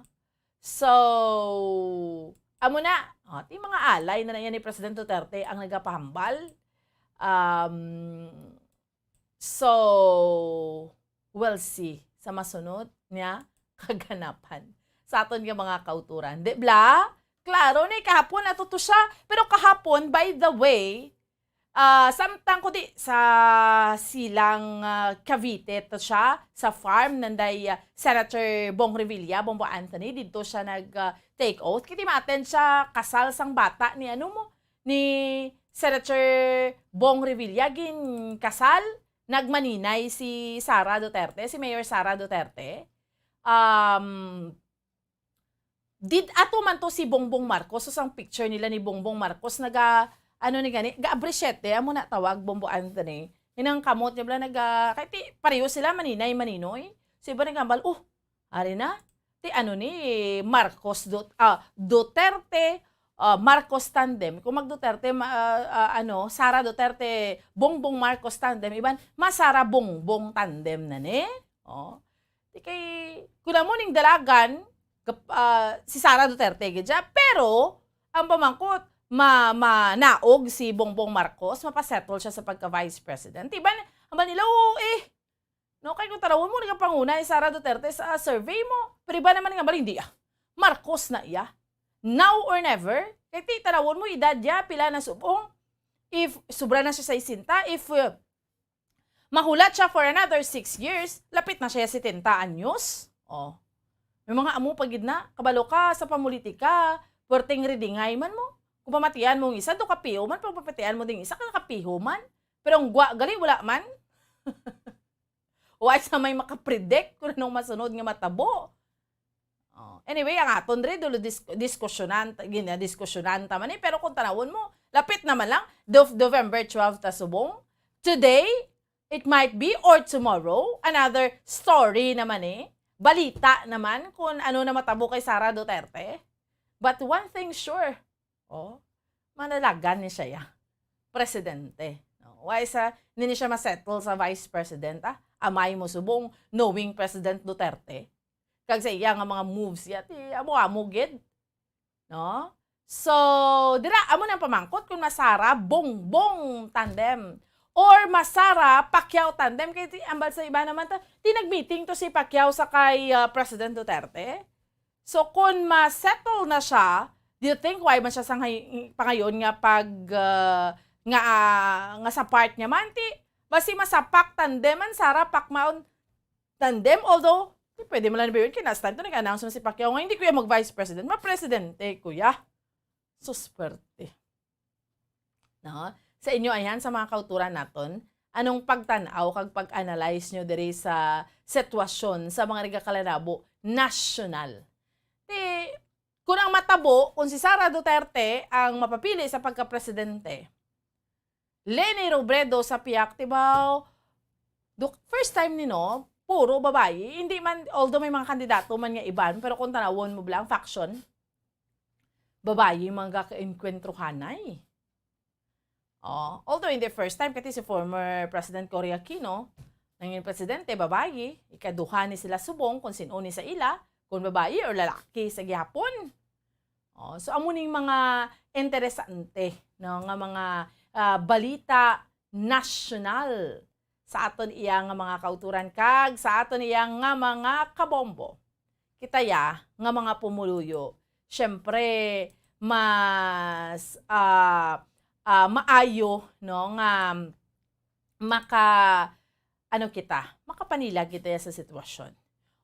So, amo na. O, ti mga alay na, na yan ni President Duterte ang nagapahambal. Um, so, we'll see sa masunod niya kaganapan sa aton nga mga kauturan. Di bla? Klaro ni, kahapon ato to siya. Pero kahapon, by the way, ah, samtang ko di sa Silang, ah, Cavite to siya, sa farm nanday, ah, Senator Bong Revilla, Bong Bong Anthony, didto siya nag, ah, take oath. Kiti ma-attend siya kasal sang bata ni ano mo, ni Senator Bong Revilla, gin kasal, nagmaninay si Sara Duterte, si Mayor Sara Duterte. Um, did ato man to si Bongbong Marcos, so sang picture nila ni Bongbong Marcos, naga, ano ni gani, ga-abrisyete, amo na tawag, Bombo Anthony. Inang kamot niya bala, naga, kay ti, pareho sila, maninay, maninoy. So iba nagambal, oh, ari na, ti ano ni Marcos Dut-, ah, Duterte, ah, Marcos tandem. Kung mag Duterte, ma-, ah, ah, ano, Sara Duterte, Bongbong Marcos tandem, iban, ma Sara Bongbong tandem na ni. Oh. Di kay, kung amo ning dalagan, gap-, ah, si Sara Duterte gid siya. Pero, ang pamangkot, ma-, manaog si Bongbong Marcos, mapasettle siya sa pagka-vice president. Iban, ang ba nila, oo, eh. No, kay kung tanawon mo, nagapanguna si Sara Duterte sa survey mo. Pero iba naman nga, bali, hindi, ah. Marcos na iya. Now or never. Kay ti, tanawon mo, edad niya, pila na subong. If, sobra na siya sa sesenta, if, uh, mahulat siya for another six years, lapit na siya setenta anyos. Oh. May mga amo pa gid na, kabalo ka sa pamulitika, puwerteng ridingay man mo. Kung pamatian mo ang isa, do kapiho man, pag pamatian mo ding isa, ka kapiho man. Pero ang gwa, gali, wala man. Wa sa may makapredict kung anong masunod nga matabo. Oh, anyway, ang aton rin, dulo dis-, diskusyonan, gina-, diskusyonan ta man eh. Pero kung tanawon mo, lapit naman lang, Dov-, November twelve ta subong. Today, it might be, or tomorrow, another story naman eh. Balita naman kung ano na matabo kay Sara Duterte. But one thing sure, oh, manalagan ni siya ya. Presidente. No? Why sa, hindi siya masettle sa vice president, ah? Amay mo subong, knowing President Duterte. Kag sa iya nga mga moves ya, ti amo-amo gid. No? So, dira, amo nang pamangkot kung ma Sara Bongbong tandem or ma Sara Pacquiao tandem. Kay ti, ambal sa iba naman ta, ti nag-meeting to si Pacquiao sa kay, ah, President Duterte. So, kung ma-settle na siya, do you think why man siya sa ngay-, pangayon nga pag, ah, nga, ah, nga sa part niya man, ti, basi masapak tandem man, Sara Pacquiao tandem, although, di, pwede man lang ba yun? Kaya last time to, nag-announce man si Pacquiao nga, "Hindi ko ya mag-vice president, ma-presidente ko ya." Susperte. No? Sa inyo, ayan, sa mga kauturan naton, anong pagtan-aw kag pag-analyze nyo diri sa sitwasyon sa mga nagakalanabo nasyonal? Di, kung ang matabo, kung si Sara Duterte ang mapapili sa pagka-presidente, Leni Robredo sa pihak, tibaw, duk-, first time ni, no, puro babayi. Hindi man, although may mga kandidato man nga iban, pero kung tanawon mo bala ang faction, babayi mga kaenkwentruhanay. Oh, although in the first time, kati si former President Cory Aquino, nangin presidente, babayi, ikaduha ni sila subong kung sin-o ni sa ila, kung babayi or lalaki sa gihapon. Oh, so amo ning mga interesante, no, nga mga, ah, balita nasyonal sa aton iya nga mga kauturan kag sa aton iya nga mga kabombo. Kita ya nga mga pumuluyo, syempre, mas, ah, ah, maayo, no, nga maka, ano kita, makapanilag kita ya sa sitwasyon.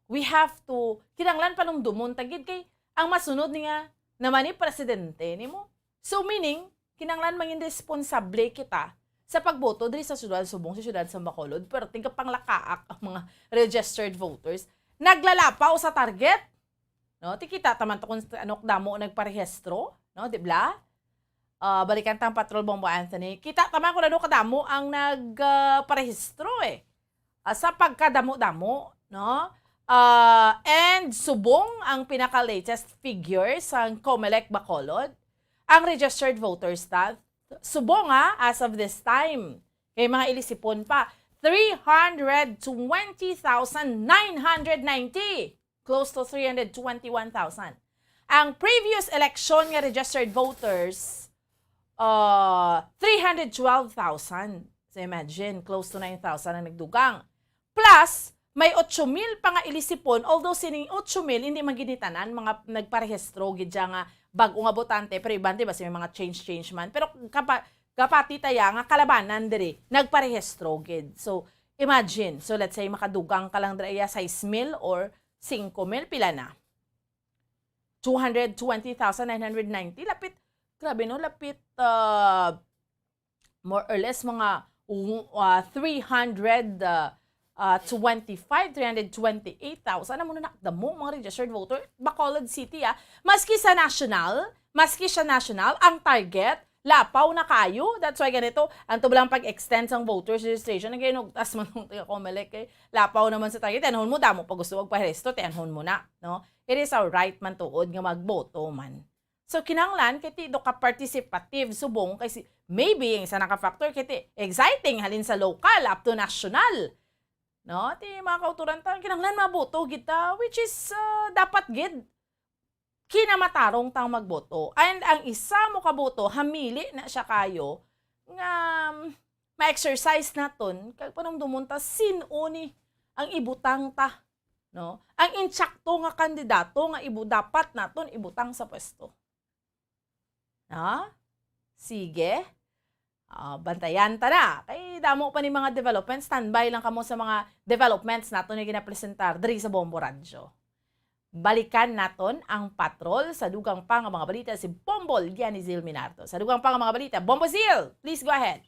We have to, kinahanglan panumdumon ta gid kay ang masunod ni nga naman ni presidente nimo. So, meaning, kinahanglan mangin responsable kita sa pagboto diri sa siyudad Subong, sa siyudad sa Bacolod, pero tingkapanglakaak ang mga registered voters. Naglalapaw sa target. No, ti kita taman to kung ano kadamo nagparehistro, no, di bla? Ah, balikan ta ang patrol, Bombo Anthony. Kita taman kung ano kadamo ang nag, ah, parehistro, eh. Ah, sa pagkadamo-damo, no? Ah, and subong ang pinaka-latest figure sa Comelec Bacolod, ang registered voters ta, subong, ha, as of this time, kay mga ilisipon pa, three hundred twenty thousand nine hundred ninety. Close to three hundred twenty-one thousand. Ang previous election nga registered voters, uh, three hundred twelve thousand. So imagine, close to nine thousand ang nagdugang. Plus, may ocho mil pa nga ilisipon, although sining ocho mil, hindi man gid ni tanan mga nagparehistro gid siya nga bag-o nga botante, pero iban, di ba, si may mga change-change man. Pero kapa-, kapati taya nga kalabanan diri, nagparehistro gid. So, imagine, so let's say, makadugang ka lang diri, iya, sais mil or singko mil, pila na? Two hundred twenty thousand nine hundred ninety, lapit, grabe, no, lapit, uh, more or less, mga, uh, three hundred, uh, uh, twenty-five, three hundred twenty-eight thousand, amo na nakadamo, mga registered voter, Bacolod City, ah. Maski sa national, maski siya national, ang target, lapaw na kayo. That's why ganito, ang tubalang pag-extend sang voters registration, ang kayo, tas man ang taga Comelec, eh, lapaw naman sa target, tiyanhon mo, damo pa gusto magparesto, tiyanhon mo na, no? It is our right man tuod nga magboto man. So, kinahanglan, kay ti do ka participative, subong, kay si, maybe, ang isa na ka factor, kay ti exciting, halin sa local, up to national. No? Ti mga kauturan ta, kinahanglan maboto gid ta, which is, uh, dapat gid, kinamatarong tang magboto. And ang isa mo ka boto, hamili na siya kayo, nga, um, ma-exercise naton, kag panumdumon ta, sin-o ni ang ibutang ta, no? Ang insakto nga kandidato nga ibu-, dapat naton ibutang sa pwesto. Ha? Sige. Ah, bantayan ta na. Kay damo pa ni mga developments. Standby lang kamo sa mga developments naton nga ginapresentar diri sa Bombo Radyo. Balikan naton ang patrol sa dugang pa nga mga balita si Bombo Lianizil Minardo. Sa dugang pa nga mga balita, Bombo Zil, please go ahead.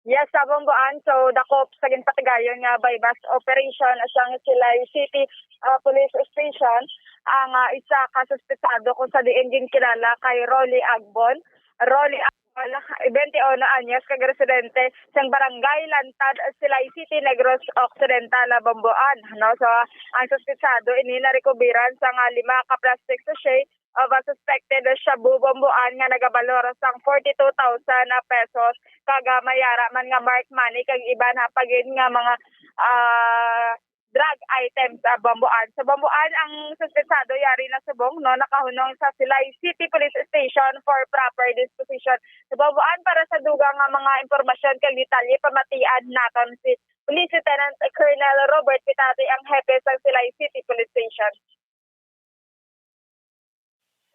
Yes, sa Bomboan, so dakop sa ginpatigayon nga buy-bust operation sang Silay City, ah, Police Station ang, ah, isa ka suspetsado kung sa diin ginkilala kay Rolly Agbon. Rolly Agbon, twenty-one anyos, kag residente sang Barangay Lantad, Silay City, Negros Occidental, Bomboan, no? So, ang suspetsado ini narekubiran sang, ah, lima ka plastic sachet of a suspected shabu, Bomboan, nga nagabalor sang forty-two thousand pesos, kag, ah, may ara man nga marked money kag iban pa gid nga mga, ah, drug items, ah, Bomboan. Sa Bomboan, ang suspetsado yari na subong, no, nakahunong sa Silay City Police Station for proper disposition. Sa Bomboan, para sa dugang nga mga impormasyon kag detalye, pamatian naton si Police Lieutenant Colonel Robert Pitati, ang hepe sa Silay City Police Station.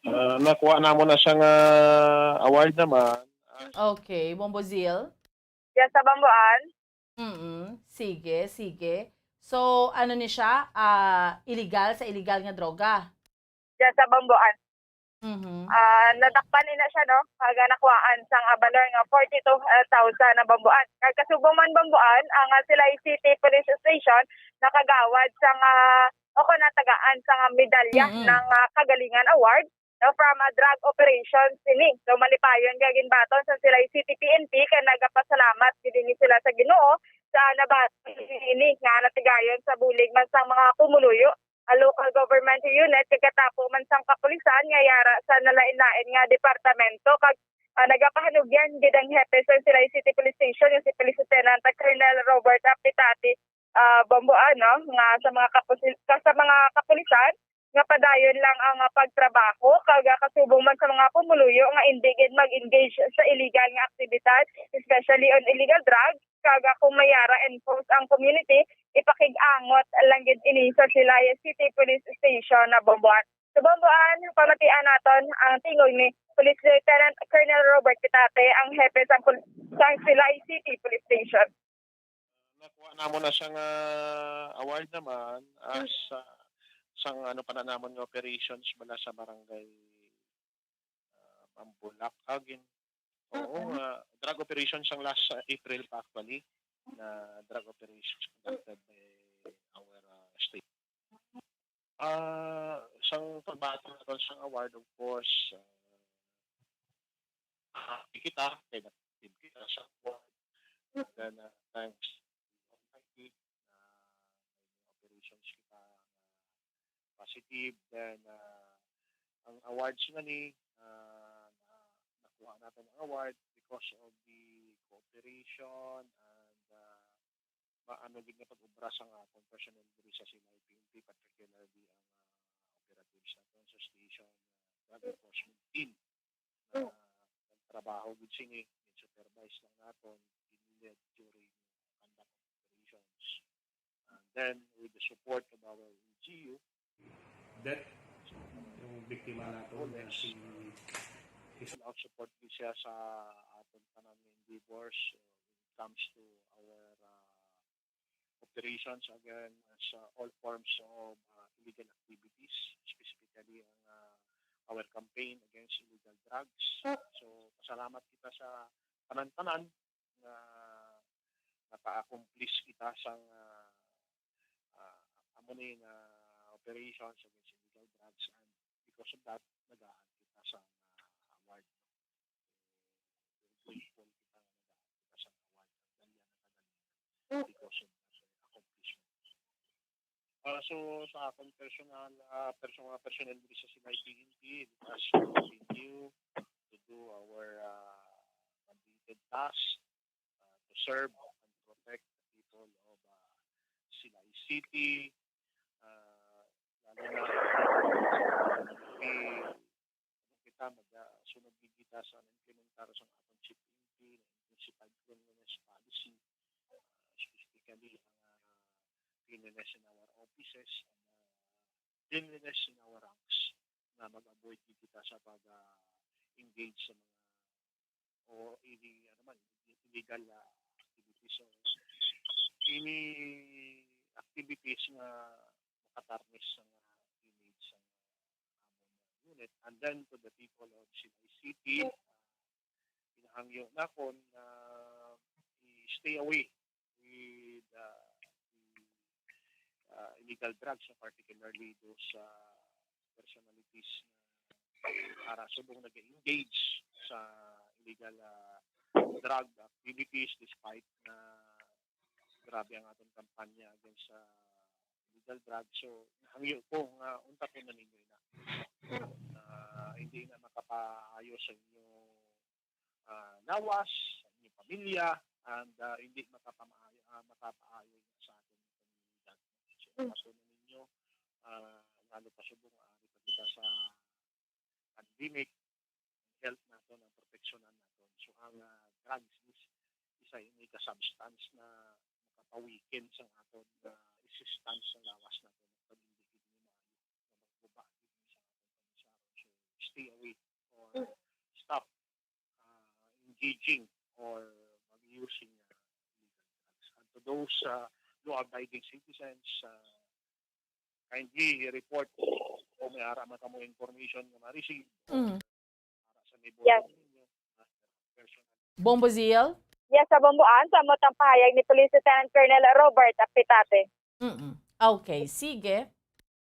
Ah, nakuha namo na siya nga award naman. Ah, Okay, Bombo Zil. Diyan sa Bomboan. Mm, sige, sige. So, ano ni siya? Ah, illegal sa illegal nga droga? Diyan sa Bomboan. Mhm. Ah, nadakpan ni na siya, no? Kag nakuhaan sang, ah, balor nga forty-two thousand na Bomboan. Kag kasubong man Bomboan, ang, ah, Silay City Police Station nakagawad sang, ah, o kon natagaan sang, ah, medalya Mm-mm. ng, ah, Kagalingan Award, no, from, ah, drug operations ini. So, malipayon nga ginbaton sa Silay City P N P kay nagapasalamat gid ini sila sa Ginoo sa nabati ini nga natigayon sa bulig man sang mga pumuluyo, ah, local government unit, kag katapo man sang kapulisan nga yara sa nalain-lain nga departamento, kag, ah, nagapahanugyan gid ang hepe sa Silay City Police Station nga si Police Lieutenant Colonel Robert Apitati, ah, Bomboan, no, nga sa mga kapusi-, sa mga kapulisan, nga padayon lang ang, ah, pagtrabaho, kag, ah, kasubong man sa mga pumuluyo nga indi gid mag-engage sa illegal nga aktibidad, especially on illegal drugs, kag, ah, kung may ara enforce ang community, ipakig-angot lang gid ini sa Silay City Police Station na Bomboan. Sa Bomboan, pamatian naton ang tingog ni Police Lieutenant Colonel Robert Pitate, ang hepe sang pul-, sang Silay City Police Station. Nakuha namo na siyang, ah, award naman as, ah, sang ano pa na namon nga operations bala sa barangay, ah, Mambulak, Agin. Oo, nga drug operation sang last, ah, April pa actually, na drug operation conducted by our, ah, state. Ah, sang pagbaton naton sang award, of course, ah, happy kita kay nag-receive kita sa award. Then, ah, thanks to Almighty, ah, may mga operations kita nga positive. Then, ah, ang awards nga ni, ah, na, nakuha natin ang award because of the cooperation and, ah, maano gid nga pag-obra sang aton personnel diri sa Silay P N P, particularly ang, ah, operatives naton sa station, ah, drug enforcement team na nagtrabaho gid sini, gin-supervise lang naton, gin-lead during conduct of operations. And then, with the support of our L G U, that yung biktima nato na si His- Ang support gid siya sa aton tanan nga endeavors, uh, when it comes to our, uh, operations against, uh, all forms of, uh, illegal activities, specifically ang, uh, our campaign against illegal drugs. So, pasalamat kita sa tanan-tanan nga naka-accomplish kita sang, ah, ah, amo ni nga operations against illegal drugs, and because of that, nagahan kita sa, ah, award. Very grateful kita nga nagahan kita sa award. Ang dali na kadali because of that accomplishment. Ah, so, sa akon personal, ah, perso-, mga personnel diri sa Silay P N P, we must continue to do our, ah, mandated task, ah, to serve and protect the people of, ah, Silay City, ah, lalo na, ah, di, ano kita, mag, ah, sunod gid kita sa implementar sa aton C P N P, na Intensified Cleanliness Policy, ah, specifically ang, ah, cleanliness in our offices, and, ah, cleanliness in our ranks, na mag-avoid gid kita sa pag, ah, engage sa mga o any, ano man, illegal, ah, activities. So, any activities nga makatarnish sa mga image sa amon nga unit. And then to the people of Silay City, ah, ginahangyo nakon na i-stay away with, ah, the, ah, illegal drugs, particularly those, ah, personalities na para subong nag-engage sa illegal, ah, drug activities, despite na grabe ang aton kampanya against sa illegal drugs. So, hangyo ko nga unta ko na ninyo na, ah, hindi na makapaayo sa inyo, ah, lawas, sa inyong pamilya, and, ah, hindi makapamaayo, ah, makapaayo sa aton komunidad. So, Mm. Ato na ninyo, ah, lalo pa subong, ah, kita sa pandemic, ang health naton, ang proteksyonan naton. So, ang, ah, drugs is isa ini ka substance na makapaweaken sa aton, ah, resistance sa lawas naton. Pag hindi gid ni maayo nga magguba gid ni sa aton pag-usaron. So, stay away or Mm. stop, ah, engaging or mag-using, ah, illegal drugs. And to those, ah, law-abiding citizens, ah, kindly report kung may ara man kamo information nga ma-receive. Mm. Para sa neighbor Yes. ninyo, ah, personal. Bombo Zil? Yes, sa Bomboan, sa mo tang pahayag ni Police Lieutenant Colonel Robert Apitate. Mm-mm. Okay, sige.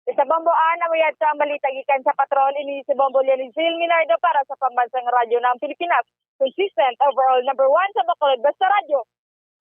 Sa Bomboan, amo yadto ang balita gikan sa patrol. Ini si Bombo Leonie Zil Minardo para sa Pambansang Radyo ng Pilipinas. Consistent, overall, number one sa Bacolod, basta radyo.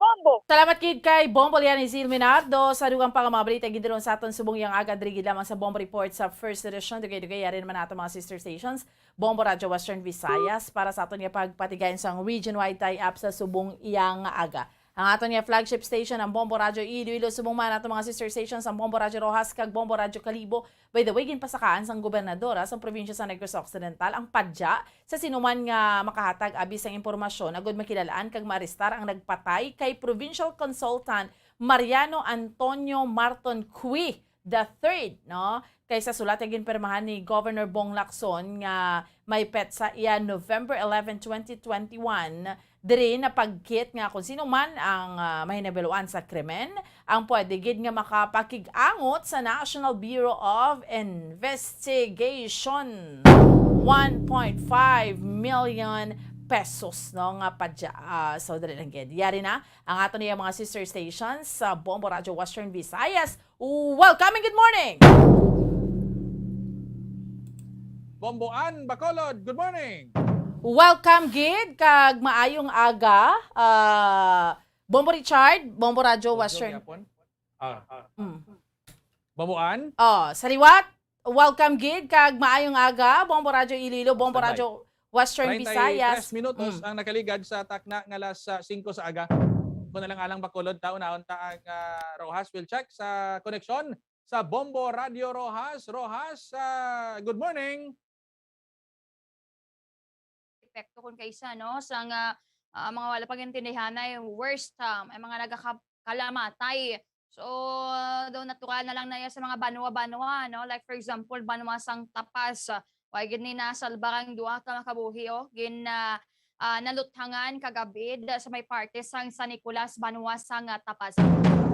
Bombo! Salamat gid kay Bombo Leonie Zil Minardo. Sa dugang pa nga mga balita, gindulong sa aton subong yang aga, diri gid lamang sa Bombo Report sa First Edition. Dugay-dugay, yari naman ato mga sister stations. Bombo Radyo Western Visayas para sa aton nga pagpatigayon sang region-wide tie-up sa subong yang aga. Ang aton nga flagship station, ang Bombo Radyo Iloilo. Subong man ato mga sister stations, ang Bombo Radyo Rojas kag Bombo Radyo Kalibo. By the way, ginpasakaan sang gobernadora sang probinsya sa Negros Occidental ang padya sa sinuman nga makahatag abi sang impormasyon agud makilalaan kag maarestar ang nagpatay kay Provincial Consultant Mariano Antonio Marton Cui the third, no? Kay sa sulat nga ginpirmahan ni Governor Bong Lacson nga may petsa iya November eleven, twenty twenty-one, diri napagkit nga kung sino man ang, ah, mahinabiluan sa krimen, ang pwede gid nga makapakig-angot sa National Bureau of Investigation. One point five million pesos, no, nga padya. Ah, so, dali lang gid. Yari na ang ato niya mga sister stations sa Bombo Radyo Western Visayas. Welcome and good morning! Bomboan, Bacolod, good morning! Welcome gid kag maayong aga, ah, Bombo Richard, Bombo Radyo Audio Western. Gyapon? Ah. Mm. Bomboan? Oh, sa liwat, welcome gid kag maayong aga, Bombo Radyo Iloilo, Bombo Standby. Radyo Western Visayas. Treinta y tres minutos Mm. ang nakaligad sa takna nga alas, ah, singko sa aga. Kung alang-alang Bacolod, ta unahon ta ang, ah, Rojas will check sa koneksyon sa Bombo Radyo Rojas. Rojas, ah, good morning. Epekto kun kaisa, no, sang, ah, ah, mga wala pa gintindihanay, worst, ah, may mga nagakalamatay. So, daw natural na lang na yan sa mga banwa-banwa, no? Like, for example, banwa sang Tapas, ah, way gid ni nasalbar ang duha ka makabuhi, oh. Gin, ah, ah, naluthangan kagab-i da sa may parte sang San Nicolas, banwa sang, ah, Tapas.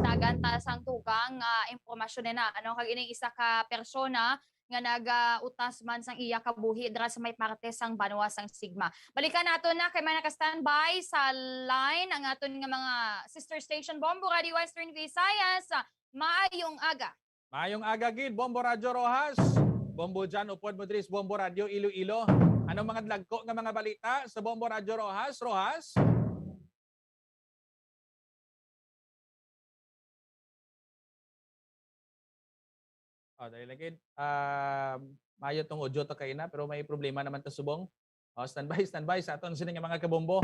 Tagan ta sang dugang, ah, impormasyon na, ano, kag ining isa ka persona nga nagautas man sang iya kabuhi dira sa may parte sang banwa sang Sigma. Balikan nato na kay may naka-standby sa line ang aton nga mga sister station, Bombo Radio Western Visayas. Maayong aga. Maayong aga gid, Bombo Radyo Rojas. Bombo Jan, upod mo diri sa Bombo Radyo Iloilo. Anong mga dagko nga mga balita sa Bombo Radyo Rojas? Rojas? Oh, dali lang gid. Ah, maayo tong audio to kaina, pero may problema naman ta subong. Oh, standby, standby sa aton sini nga mga kabombo.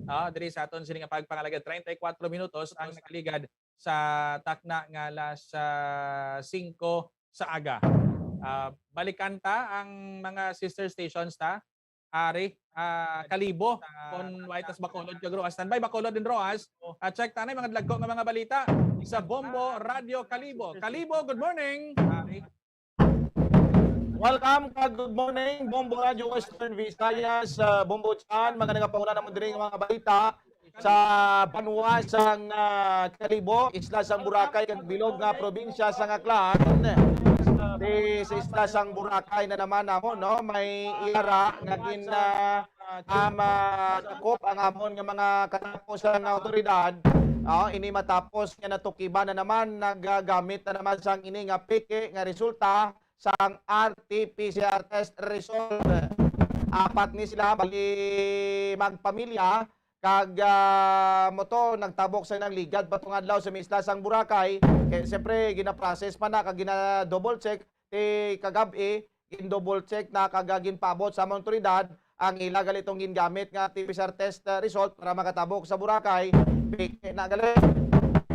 Ah, diri sa aton sini nga pagpangalagad, treinta y cuatro minutos ang nakaligad sa takna nga alas, ah, singko sa aga. Ah, balikan ta ang mga sister stations ta. Ari, ah, Kalibo, kon way tas Bacolod kag Roxas. Standby, Bacolod and Roxas. Ah, check tanay mga dagko nga mga balita sa Bombo Radio Kalibo. Kalibo, good morning. Welcome kag good morning, Bombo Radio Western Visayas, ah, Bombo Chan, mga nagapanguna naman diri nga mga balita. Sa banwa sang, ah, Kalibo, isla sang Boracay, kag bilog nga probinsya sang Aklan. Di sa isla sang Boracay na naman namo, no? May iyara nga gin, ah, ah, madakop ang amon nga mga katapos nga awtoridad. Ah, ini matapos nga natukiban na naman, nagagamit na naman sang ini nga peke nga resulta sang R T P C R test result. Apat ni sila, bali magpamilya, kag, ah, mo to, nagtabok sa nang ligad pa tong adlaw sa may isla sang Boracay. Kay siyempre, gina-process pa na, kag gina-double check, ti kagab-i, gin-double check na, kag, ah, ginpaabot sa mga otoridad ang ila gali tong gingamit nga T P C R test, ah, result para makatabok sa Boracay. Peke na gali.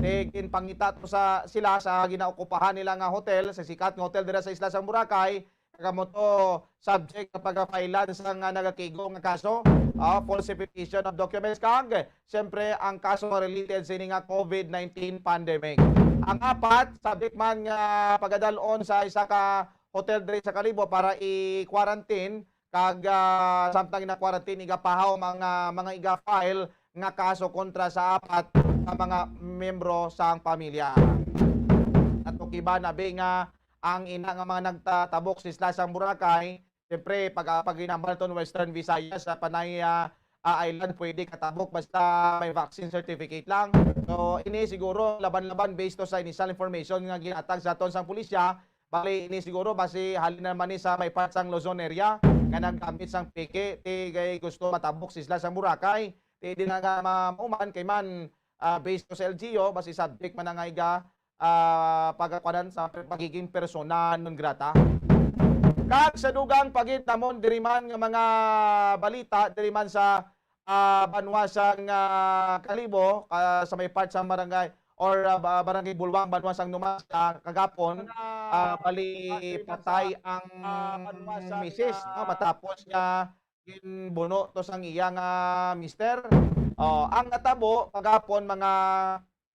Ti ginpangita to sa sila sa ginaokupahan nila nga hotel, sa sikat nga hotel dira sa isla sang Boracay. Kag amo to subject sa pagka-file-an sa nga nagakigo nga kaso, ah, falsification of documents, kag siyempre ang kaso related sa ini nga COVID nineteen pandemic. Ang apat, subject man nga pagadalon sa isa ka hotel diri sa Kalibo para i-quarantine, kag, ah, samtang gina-quarantine, igapahaw mga, mga iga-file nga kaso kontra sa apat ka mga miyembro sang pamilya. Natukiban abi nga ang ina nga mga nagtatabok sa isla sang Boracay, siyempre, pag, ah, pag ginambal ton Western Visayas sa Panay, ah, ah, Island, pwede katabok basta may vaccine certificate lang. So, ini siguro laban-laban based to sa initial information nga ginatag sa aton sang pulisya. Bali, ini siguro basi halin naman ni sa may part sang Luzon area nga naggamit sang peke, ti kay gusto matabok sa isla sang Boracay. Ti di na nga ma-, mauman kay man, ah, based to sa L G U, basi subject man na nga iga, ah, pagkakwanan sa pagiging persona non grata. Kag sa dugang pagid namon diri man nga mga balita, diri man sa, ah, banwa sang, ah, Kalibo, ah, sa may part sa barangay or, ah, ba-, barangay Bulwang, banwa sang Numancia, kagapon, ah, bali patay ang misis, no, matapos nga ginbuno to sang iya nga mister. Oh, ang natabo kagapon, mga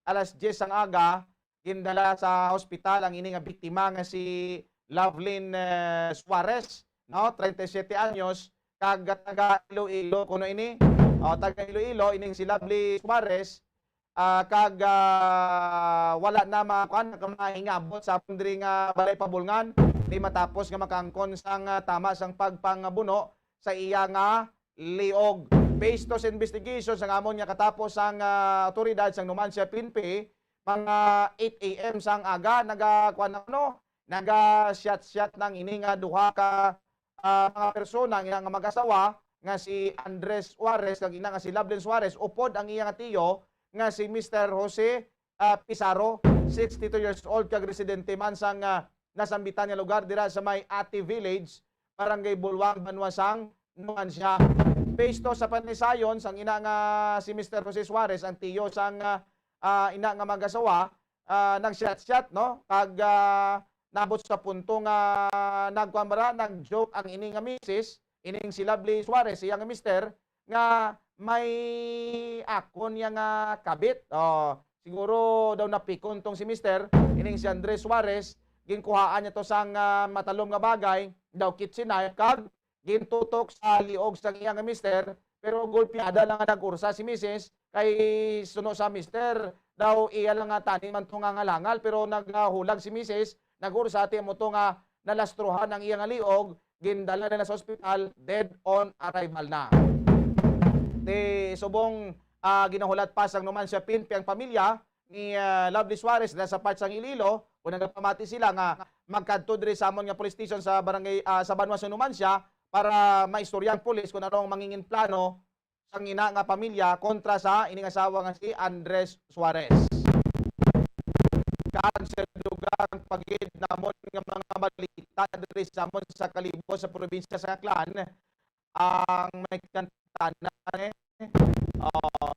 alas diyes sang aga, gindala sa hospital ang ini nga biktima nga si Lovelyn, eh, Suarez, no, treinta y siete anyos, kag taga Iloilo kuno ini. Oh, taga Iloilo ining si Lovely Suarez, ah, kag, ah, wala na ma-, kuan, mahingabot sa amon diri nga balay pabulngan, di matapos nga makaangkon sang, ah, tama sang pagpangbuno sa iya nga liog. Based to sa investigation sang amon nga katapos sang, ah, awtoridad sang Numancia P N P, mga eight A M sang aga, naga-, kuan na, no, naga-shot-shot nang ini nga duha ka, ah, mga persona nga, nga mag-asawa nga si Andres Suarez kag ina nga si Lovelyn Suarez, upod ang iya nga tiyo nga si Mister Jose, ah, Pizarro, sixty-two years old, kag residente man sang, ah, nasambitan nga lugar dira sa may Ati Village, Barangay Bulwang, banwa sang Numancia. Based to sa panaysayon sang ina nga si Mister Jose Suarez, ang tiyo sang, ah, ah, ina nga mag-asawa, ah, nag-shot-shot, no? Kag, ah, nabot sa punto nga nagkuan ba ra, nag-joke ang ini nga misis, ining si Lovely Suarez, iya nga mister, nga may akon niya nga kabit. Oh, siguro daw napikon tong si mister, ining si Andres Suarez, ginkuhaan niya to sang, ah, matalom nga bagay, daw kitchen knife, kag gintutok sa liog sang iya nga mister, pero gulpiada lang nga nag-ursa si misis, kay suno sa mister, daw iya lang nga tani man to nga ngalangal, pero naghulag si misis, nag-ursa, ti mo to nga nalastrohan ang iya nga liog, gindala na sa ospital, dead on arrival na. Ti subong, ah, ginahulat pa sang Numancia P N P ang pamilya ni, ah, Lovely Suarez na sa part sang Iloilo, kung nagapamati sila nga magkadto diri sa amon nga police station sa barangay, ah, sa banwa sa Numancia para maistorya ang pulis kung ano ang mangingin plano sang ina nga pamilya kontra sa ining asawa nga si Andres Suarez. Kag sa dugang pa gid namon nga mga balita diri sa amon sa Kalibo sa probinsya sa Aklan, ang may kantanan, eh, ah,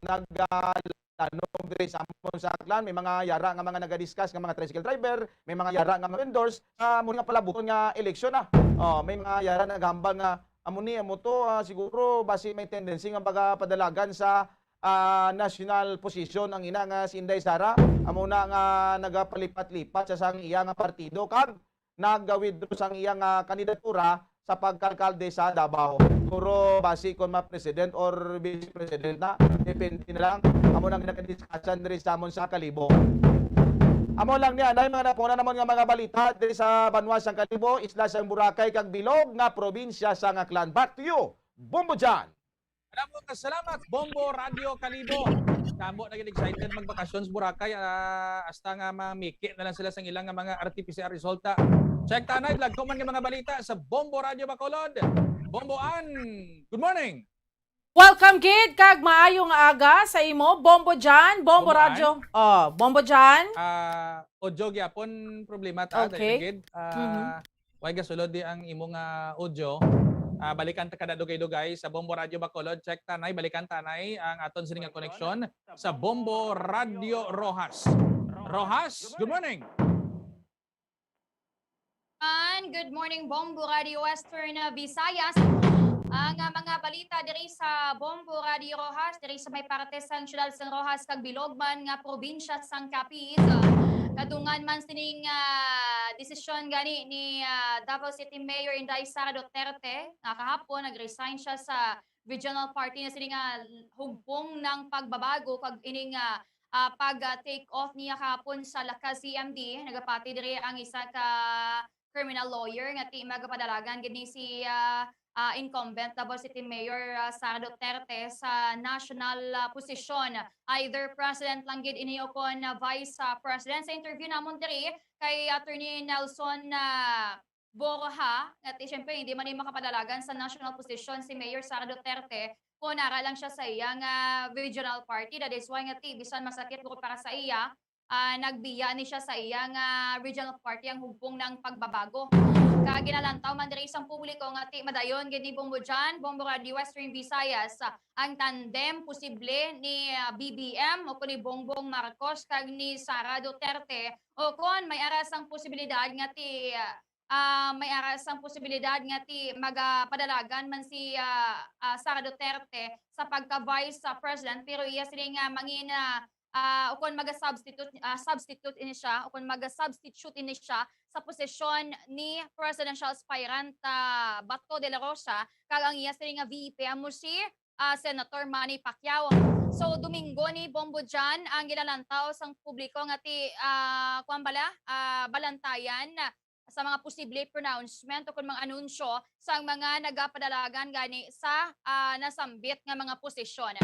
nagalanom diri sa amon sa Aklan. May mga yara nga mga nagadiscuss nga mga tricycle driver, may mga yara nga mga vendors sa amo nga palabuton nga eleksyon na. Oh, may mga yara naghambal nga amo ni, amo to, ah, siguro basi may tendency nga magapadalagan sa, ah, national position ang ina nga si Inday Sara. Amo na nga nagapalipat-lipat sa sang iya nga partido kag nag-withdraw sang iya nga kandidatura sa pagkalkalde sa Davao. Siguro basi kon ma-president or vice president na, depende na lang. Amo nang nakadiscussion diri sa amon sa Kalibo. Amo lang ni anay mga napuna namon nga mga balita diri sa banwa sang Kalibo, isla sang Boracay kag bilog nga probinsya sang Aklan. Back to you, Bombo John. Salamat, salamat, Bombo Radyo Kalibo. Kamo na gid excited magbakasyon sa Boracay, ah, hasta nga mamiki na lang sila sang ilang nga mga R T P C R resulta. Check ta anay, dagko man nga mga balita sa Bombo Radyo Bacolod. Bombo Ann, good morning. Welcome gid kag maayong aga sa imo, Bombo John, Bombo Bombo Radyo. Ann? Oh, Bombo John. Ah, audio gyapon problema ta, Okay. David gid. Ah, Mhm. Way gasulod di ang imo nga audio. Ah, balikan ta kada dugay-dugay sa Bombo Radyo Bacolod. Check ta anay, balikan ta anay ang aton sini nga koneksyon sa Bombo Radyo Roxas. Roxas, good morning. And good morning, Bombo Radio Western, uh, Visayas. Ang, uh, mga balita diri sa Bombo Radio Roxas, diri sa may parte sang siyudad sang Roxas kag bilog man nga probinsya sang Capiz. Kadungan man sining, uh, desisyon gani ni, uh, Davao City Mayor Inday Sara Duterte, nga kahapon nag-resign siya sa regional party na sini nga hugpong ng pagbabago kag ining, uh, ah, pag, ah, take off niya kahapon sa Lakas C M D, nagapati diri ang isa ka criminal lawyer nga ti magapadalagan gid ni si, ah, ah, incumbent Davao City Mayor, ah, Sara Duterte sa national, ah, posisyon. Either president lang gid ini o kon, ah, vice, ah, president. Sa interview namon diri kay Attorney Nelson, ah, Borja, nga ti, siyempre, hindi man ni makapadalagan sa national position si Mayor Sara Duterte kung nara lang siya sa iya nga regional party. That is why nga ti, bisan masakit ko para sa iya, ah, nagbiya ni siya sa iya nga regional party ang hugpong ng pagbabago. Kag ginalantaw man diri sang publiko nga ti madayon gid ni Bombo John, Bombo Radio Western Visayas, ang tandem posible ni, ah, B B M o ni Bongbong Marcos kag ni Sara Duterte, o kon may ara sang posibilidad nga ti, ah, may ara sang posibilidad nga ti magapadalagan man si, ah, ah, Sara Duterte sa pagka-vice, ah, president, pero iya sini nga mangin, ah, ah, ukon maga-substitute, ah, substitute ini siya, ukon maga-substitute ini siya sa posisyon ni presidential aspirant, ah, Bato de la Rosa, kag ang iya sini nga V P amo si, ah, Senator Manny Pacquiao. So, Domingo ni Bombo John ang ginalantaw sang publiko nga ti, ah, kuwan bala, ah, balantayan sa mga posible pronouncement o kung mga anunsyo sang mga nagapadalagan gani sa, ah, nasambit nga mga posisyon.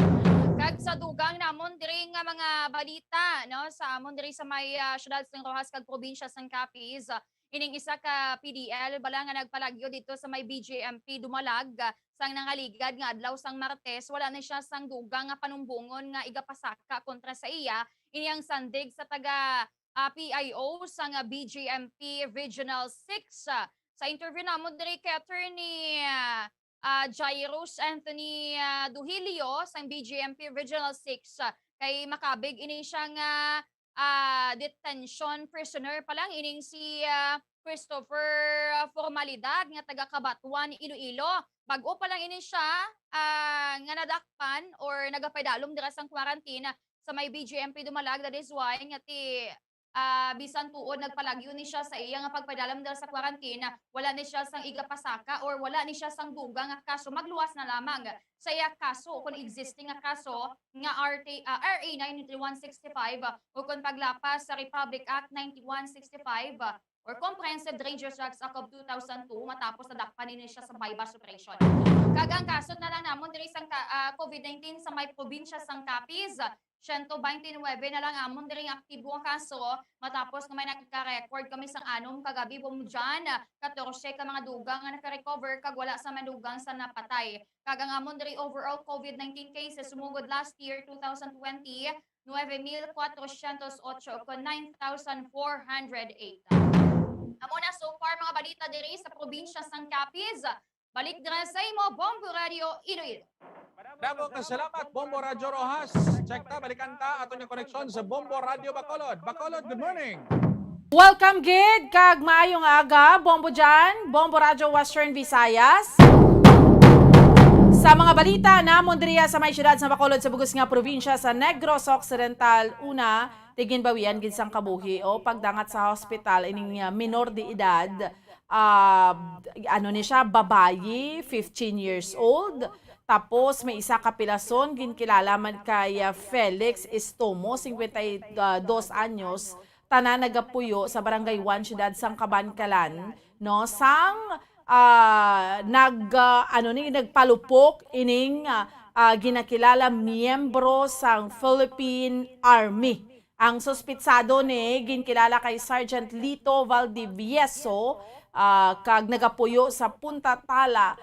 Kag sa dugang namon diri nga mga balita, no, sa amon diri sa may, ah, siyudad sang Roxas kag probinsya sang Capiz, ining isa ka P D L bala nga nagpalagyo dito sa may B J M P Dumalag, ah, sang nangaligad nga adlaw sang Martes, wala ni siya sang dugang nga panumbongon nga igapasaka kontra sa iya. Ini ang sandig sa taga, ah, P I O sang, ah, B J M P Regional six. Ah, sa interview namon diri kay Attorney, ah, ah, Jairus Anthony, ah, Duhilio sang B J M P Regional six, ah, kay makabig ini siya nga, ah, detention prisoner pa lang ining si, ah, Christopher, ah, Formalidad nga taga Cabatuan, Iloilo. Bag-o pa lang ini siya, ah, nga nadakpan or nagapaydalom dira sang quarantine sa may B J M P Dumalag. That is why nga ti, ah, bisan tuod nagpalagyo ni siya sa iya nga pagpadalom dira sa quarantine, wala ni siya sang igapasaka or wala ni siya sang dugang nga kaso. Magluwas na lamang sa iya kaso kung existing nga kaso nga R T, ah, R A nine one six five, o kung paglapas sa Republic Act nine one six five, or Comprehensive Dangerous Drugs Act of two thousand two, matapos nadakpan ni siya sa buy-bust operation. Kag ang kasot na lang namon diri sang ka-, ah, COVID nineteen sa may probinsya sang Capiz, siyento baynte nuwebe na lang amon diri nga aktibo nga kaso, matapos nga may nakaka-record kami sang anom kagabi, Bombo John, katorse ka mga dugang nga naka-recover kag wala sa madugang sa napatay. Kag ang amon diri overall COVID nineteen cases sumugod last year, two thousand twenty, nuebe mil kwatrosyentos otso, kon nine thousand four hundred eight. Amo na so far mga balita diri sa probinsya sang Capiz. Balik dira sa imo, Bombo Radio Iloilo. Damo ka salamat, Bombo Radyo Roxas. Check ta, balikan ta aton nga koneksyon sa Bombo Radyo Bacolod. Bacolod, good morning. Welcome gid kag maayong aga, Bombo John, Bombo Radyo Western Visayas. Sa mga balita namon diriya sa may siyudad sa Bacolod sa bug-os nga probinsya sa Negros Occidental, una, ti ginbawian gid sang kabuhi o pagdangat sa hospital ining, ah, minor de edad, ah, ano ni siya, babayi, fifteen years old. Tapos may isa ka pilason, ginkilala man kay, ah, Felix Estomo, cincuenta y dos anyos, tanan nagapuyo sa Barangay one, Siyudad sang Kabankalan, no, sang, ah, nag, ah, ano ni, nagpalupok ining, ah, ah, ginakilala miyembro sang Philippine Army. Ang suspitsado ni ginkilala kay Sergeant Lito Valdivieso, ah, kag nagapuyo sa Punta Tala,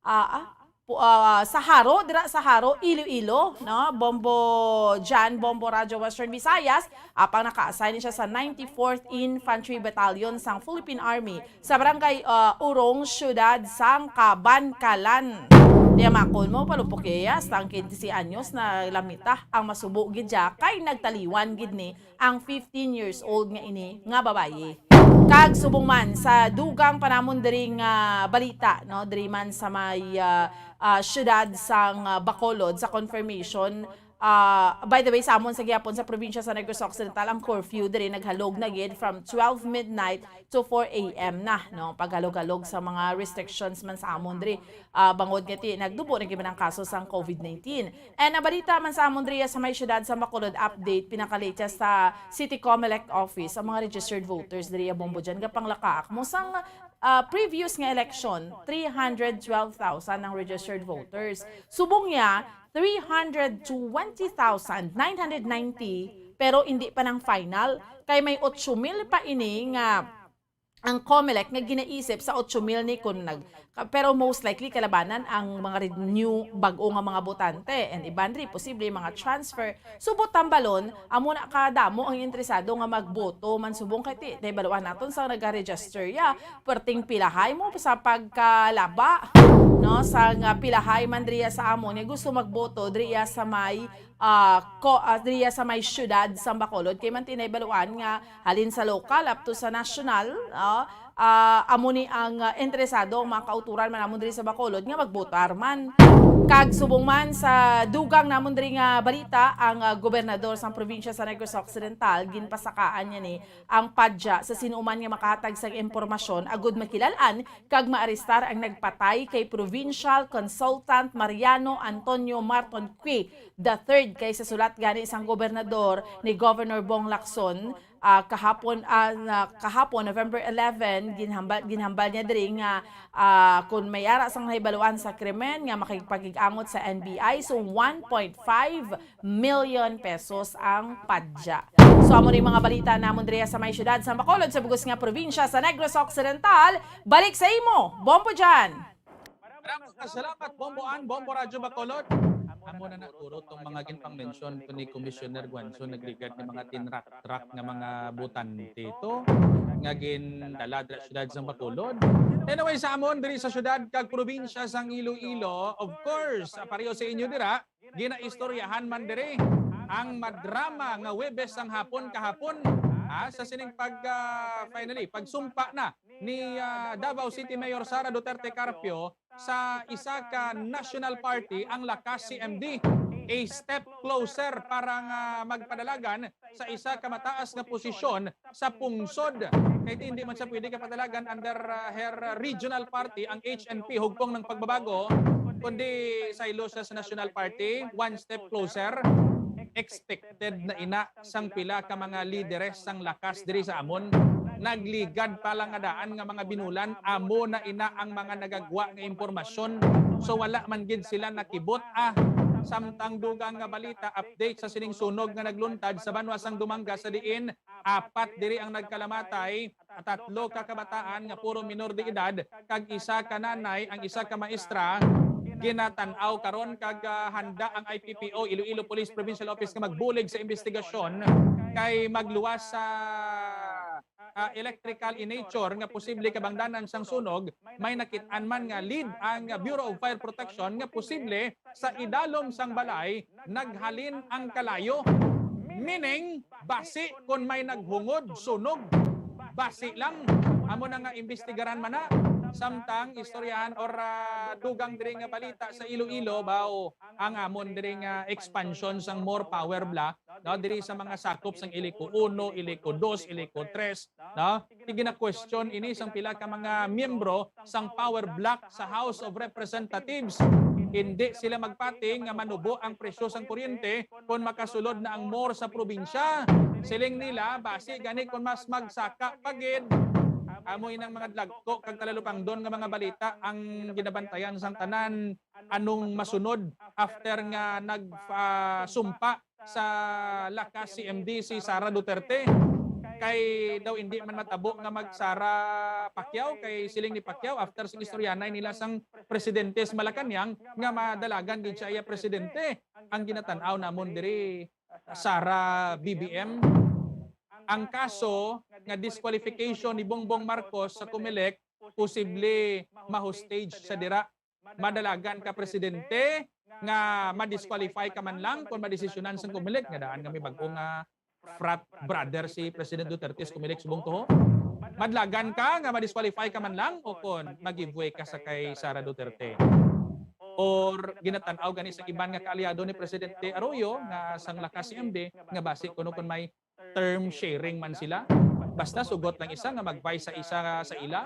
ah, ah, pu-, ah, sa Jaro, dira sa Jaro, Iloilo, no? Bombo John, Bombo Radyo Western Visayas, apang naka-assign siya sa ninety-fourth Infantry Battalion sang Philippine Army sa Barangay, ah, Urong, Siyudad sang Kabankalan. Diya makon mo, palupukiya, sang quince anyos na lamita ang masubo gid siya, kay nagtaliwan gid ni ang fifteen years old nga ini nga babayi. Kag subong man sa dugang pa namon diri nga balita, no, diri man sa may, ah, ah, siyudad sang, ah, Bacolod, sa confirmation, ah, by the way, sa amon sa gihapon sa probinsya sa Negros Occidental, ang curfew diri naghalog na gid from twelve midnight to four a m na, no, paghalog-halog sa mga restrictions man sa amon diri. Ah, bangod nga ti nagdubo na gid man ang kaso sang COVID nineteen. And ang balita man sa amon diriya sa may siyudad sa Bacolod, update, pinakalatest sa City Comelec office, ang mga registered voters diriya, Bombo John, gapanglakaak mo sang, ah, previous nga election, three hundred twelve thousand ang registered voters. Subong niya, three hundred twenty thousand nine hundred ninety, pero hindi pa nang final. Kay may otso mil pa ini nga ang Comelec nga ginaisip sa otso mil ni kon nag-, Ka-, pero most likely kalabanan ang mga red-, new, bag-o nga mga botante, and iban diri posible mga transfer. Subot tambalon, amo na kadamo ang interesado nga magboto man subong kay ti-, nahibaluan naton sang nagaregister ya. Perting pilahay mo sa pagkalaba, no, sang pilahay man diriya sa amon nga gusto magboto diriya sa may, ah, ko-, ah, diriya sa may siyudad sang Bacolod, kay man ti nahibaluan nga halin sa lokal up to sa national, ah, ah, amo ni ang, ah, interesado ang mga kauturan man namon diri sa Bacolod nga magbotar man. Kag subong man sa dugang namon diri nga balita, ang, ah, gobernador sang probinsya sa Negros Occidental, ginpasakaan niya ni ang PADJA sa sinuman nga makahatag sang impormasyon agud makilal-an kag maarestar ang nagpatay kay Provincial Consultant Mariano Antonio Marton Cui the third, kay sa sulat gani sang gobernador ni Governor Bong Lacson, ah, kahapon, ah, na, kahapon, November eleven, ginhambal, ginhambal niya diri nga, ah, kung may ara sang nahibaluan sa krimen nga makigpakig-angot sa N B I, so one point five million pesos ang PADJA. So, amo ni mga balita namon diri sa may siyudad sa Bacolod, sa bug-os nga probinsya sa Negros Occidental. Balik sa imo, Bombo Jan. Maraming salamat, Bombo An, Bombo Radyo Bacolod. Amo na na puro tong mga ginpang-mention ko ni Commissioner Guanzo, nagligad ni mga tinrak-trak nga mga botante to nga gindala dira sa siyudad sang Bacolod. Anyway, sa amon diri sa siyudad kag probinsya sang Iloilo, of course, pareho sa inyo dira, ginaistoryahan man diri ang madrama nga Huwebes sang hapon kahapon, ah, sa sining pag, ah, finally, pagsumpa na ni, ah, Davao City Mayor Sara Duterte Carpio sa isa ka national party, ang Lakas C M D. A step closer para nga magpadalagan sa isa ka mataas nga posisyon sa pungsod. Kay hindi man siya pwede kapadalagan under, ah, her regional party, ang H N P, Hugpong ng Pagbabago, kundi saylo siya sa national party, one step closer. Expected na ina sang pila ka mga lideres sang Lakas diri sa amon. Nagligad pa lang nga daan nga mga binulan, amo na ina ang mga nagagwa nga impormasyon. So, wala man gid sila nakibot, ah. Samtang dugang nga balita, update sa sining sunog nga nagluntad sa banwa sang Dumangas, sa diin apat diri ang nagkalamatay, tatlo ka kabataan nga puro minor de edad, kag isa ka nanay, ang isa ka maestra. Ginatan-aw karon kag, ah, handa ang I P P O, Iloilo Police Provincial Office, nga magbulig sa investigasyon kay magluwas sa, ah, electrical in nature nga posible kabangdanan sang sunog. May nakit-an man nga lead ang Bureau of Fire Protection nga posible sa idalom sang balay naghalin ang kalayo. Meaning, basi kon may naghungod, sunog, basi lang. Amo na nga imbestigaran man na. Samtang istoryahan or, ah, dugang diri nga balita sa Iloilo, baw, ang amon diri nga expansion sang More Power Block, no, diri sa mga sakop sang Ilico uno, Ilico dos, Ilico tres, no? Gina-question ini sang pila ka mga miyembro sang Power Bloc sa House of Representatives. Hindi sila magpati nga manubo ang presyo sang kuryente kon makasulod na ang More sa probinsya. Siling nila, basi gani kon mas magsaka pa gid. Amo inang mga dagko kag talalupangdon nga mga balita ang ginabantayan sang tanan. Anong masunod after nga nag, ah, sumpa sa Lakas C M D si Sara Duterte. Kay daw hindi man matabo nga mag Sara Pacquiao, kay siling ni Pacquiao, after sing istoryanay nila sang presidente sa Malacañang, nga madalagan gid siya iya presidente. Ang ginatan-aw namon diri, Sara B B M. Ang kaso nga disqualification ni Bongbong Marcos sa Comelec, posible ma-hostage siya dira. Madalagan ka presidente nga ma-disqualify ka man lang kung madesisyonan sang Comelec, nga daan nga may bag-o nga frat brother si President Duterte sa Comelec subong tuho. Madalagan ka nga ma-disqualify ka man lang o kung ma-give way ka sa kay Sara Duterte. Or ginatan-aw gani sa iban nga kaalyado ni Presidente Arroyo nga sang Lakas C M D nga basi kuno kung may term sharing man sila. Basta sugot lang isa nga mag-vice sa isa sa ila.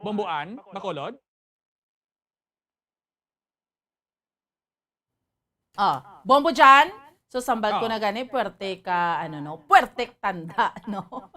Bombo An, Bacolod. Ah, Bombo Jan. So, sambal ko Oh. na gani, puwerte ka, ano, no? Puwerte ka tanda, no?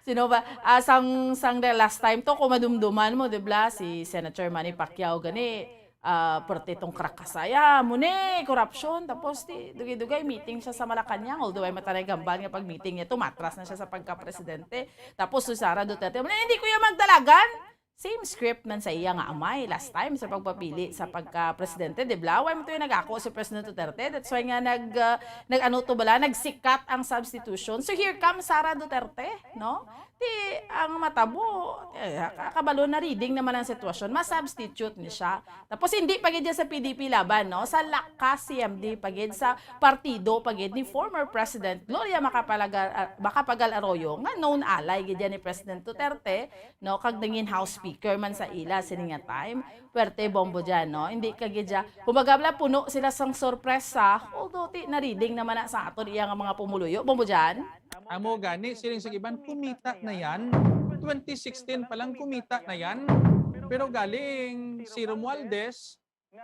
Sino ba? Ah, sang, sang the last time to, kung madumduman mo, di ba, si Senator Manny Pacquiao gani, ah, puwerte tong krakasaya, mo ni, korupsyon. Tapos, di, dugay-dugay, meeting siya sa Malacañang. Although, ay matanay gambal nga pag-meeting niya to, matras na siya sa pagka-presidente. Tapos, si Sara Duterte, mo ni, hindi ko yung magdalagan. same script man sa iya nga amay last time sa pagpapili sa pagka-presidente, di ba? Wala man to yung nag-ako si President Duterte. That's why nga nag, ah, nag-ano to bala, nagsikat ang substitution. So here comes Sara Duterte, no? Di, ang matabo, eh, ka-, kabalo na reading naman ang sitwasyon, ma-substitute ni siya. Tapos hindi pa gid siya sa P D P laban, no? Sa lakas C M D pa gid, sa partido pa gid ni former President Gloria Macapagal, ah, Macapagal Arroyo, nga known ally gid yan ni President Duterte, no? Kag nangin House Speaker man sa ila sini nga time. Pwerte, Bombo Jan, no? Hindi ka gid siya. Kumbaga, wala, puno sila sang sorpresa. Although, ti, na-reading naman na sa aton iya nga mga pumuluyo, Bombo Jan. Amo gani, siling sa iban, kumita na yan. Twenty sixteen pa lang, kumita na yan. Pero galing si Romualdez,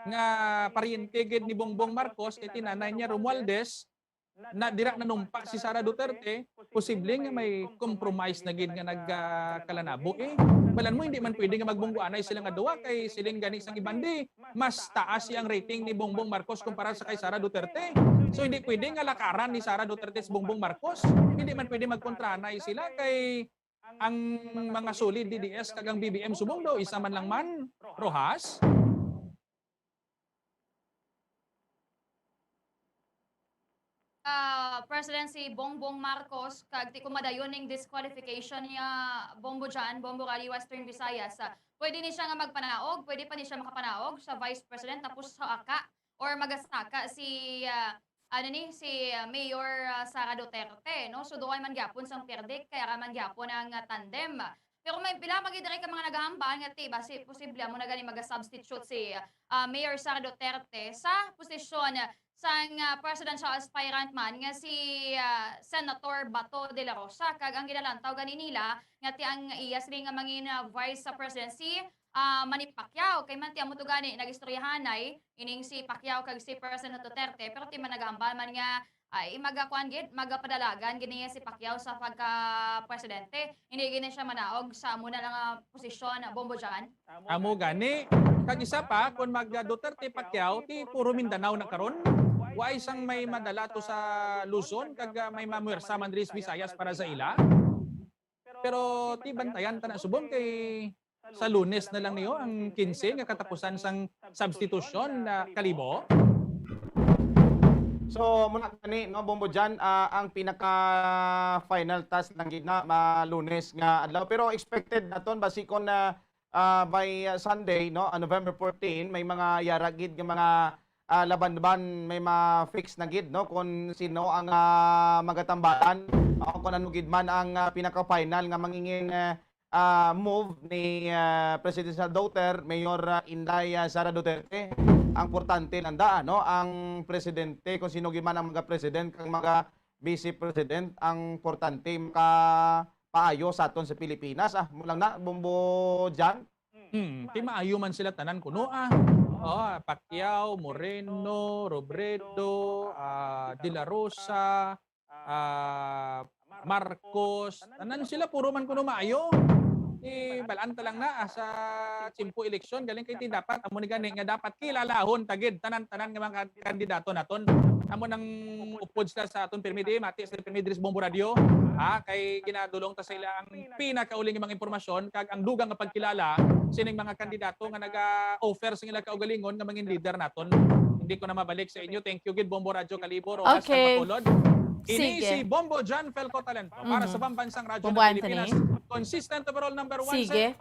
nga paryente gid ni Bongbong Marcos, kay tinanay niya Romualdez, na dira nanumpa si Sara Duterte, posible nga may compromise na gid nga nagkalanabo, eh. Balan mo, hindi man pwede nga magbungguanay sila nga duwa, kay siling gani sang iban, di, mas taas ang rating ni Bongbong Marcos kumpara sa kay Sara Duterte. So, hindi pwede nga lakaran ni Sara Duterte si Bongbong Marcos. Hindi man pwede magkontranay sila, kay ang mga solid D D S kag ang B B M subong daw isa man lang man. Rojas? Ah, President si Bongbong Marcos, kag ti kumadayon ning disqualification niya, Bombo Jan, Bombo Rally Western Visayas, ah, pwede ni siya nga magpanaog, pwede pa ni siya makapanaog sa Vice President, tapos sa aka, or magasaka si, ah, ano ni, si, ah, Mayor, ah, Sara Duterte, no? So, duol man gyapon sang pierde, kay ara man gyapon ang, ah, tandem. Pero may pila pa gid diri ka mga nagahambal nga ti basi posible amo na gani maga-substitute si, ah, Mayor Sara Duterte sa posisyon sang, ah, presidential aspirant man nga si, ah, Senator Bato de la Rosa, kag ang ginalantaw gani nila nga ti ang iya sini nga mangin, ah, vice sa presidency, ah, Manny Pacquiao. Kay man ti amo to gani nagistoryahanay ining si Pacquiao kag si President Duterte, pero ti man nagahambal man nga ay, magakuan gid, magapadalagan gid niya si Pacquiao sa pagka-presidente. Hindi gid na siya manaog sa amo na lang nga posisyon, Bombo Jan. Amo gani. Kag isa pa, kung mag-Duterte Pacquiao, ti puro Mindanao na karon. Wa isang may madala to sa Luzon, kag, ah, may mamuwersa man diri sa Visayas para sa ila. Pero ti bantayan ta na subong kay sa Lunes na lang niyo ang kinse nga katapusan sang substitution na kalibo. So, muna gani, no, Bombo Jan, ah, ang pinaka final test lang gid na ma Lunes nga adlaw. Pero expected naton basi kon, ah, ah, by, ah, Sunday, no, ah, November fourteen, may mga yara gid nga mga, ah, laban-laban, may ma-fix na gid, no, kung sino ang, ah, magatambalan o kung ano gid man ang, ah, pinaka-final nga mangingin, ah, ah, move ni, ah, Presidential Daughter, Mayor, ah, Inday, ah, Sara Duterte. Ang importante lang da, no, ang presidente, kung sino gid man ang mga president kag mga vice president, ang importante makapaayo sa aton sa Pilipinas. Ah, mo lang na, Bombo Jan. Hmm, ti maayo man sila tanan kuno, ah. Oh, Pacquiao, Moreno, Robredo, ah, De La Rosa, ah, Marcos, tanan sila puro man kuno maayo. Ti balaan ta lang na, ah, sa tiyempo eleksyon, galing kay ti dapat, amo ni gani nga dapat kilalahon ta gid tanan-tanan nga mga kandidato naton. Amo nang upod sila sa aton pirmi di, mati sila pirmi diri sa Bombo Radio. Ha, kay ginadulong ta sa ila ang pinakauli nga mga impormasyon kag ang dugang nga pagkilala sining mga kandidato nga naga-offer sa ila kaugalingon nga mangin leader naton. Hindi ko na mabalik sa inyo. Thank you gid, Bombo Radyo Kalibo, Rojas, kag Bacolod. Ini si Bombo John Felco Talento para sa Pambansang Radyo ng Pilipinas. Consistent overall number one. Sige.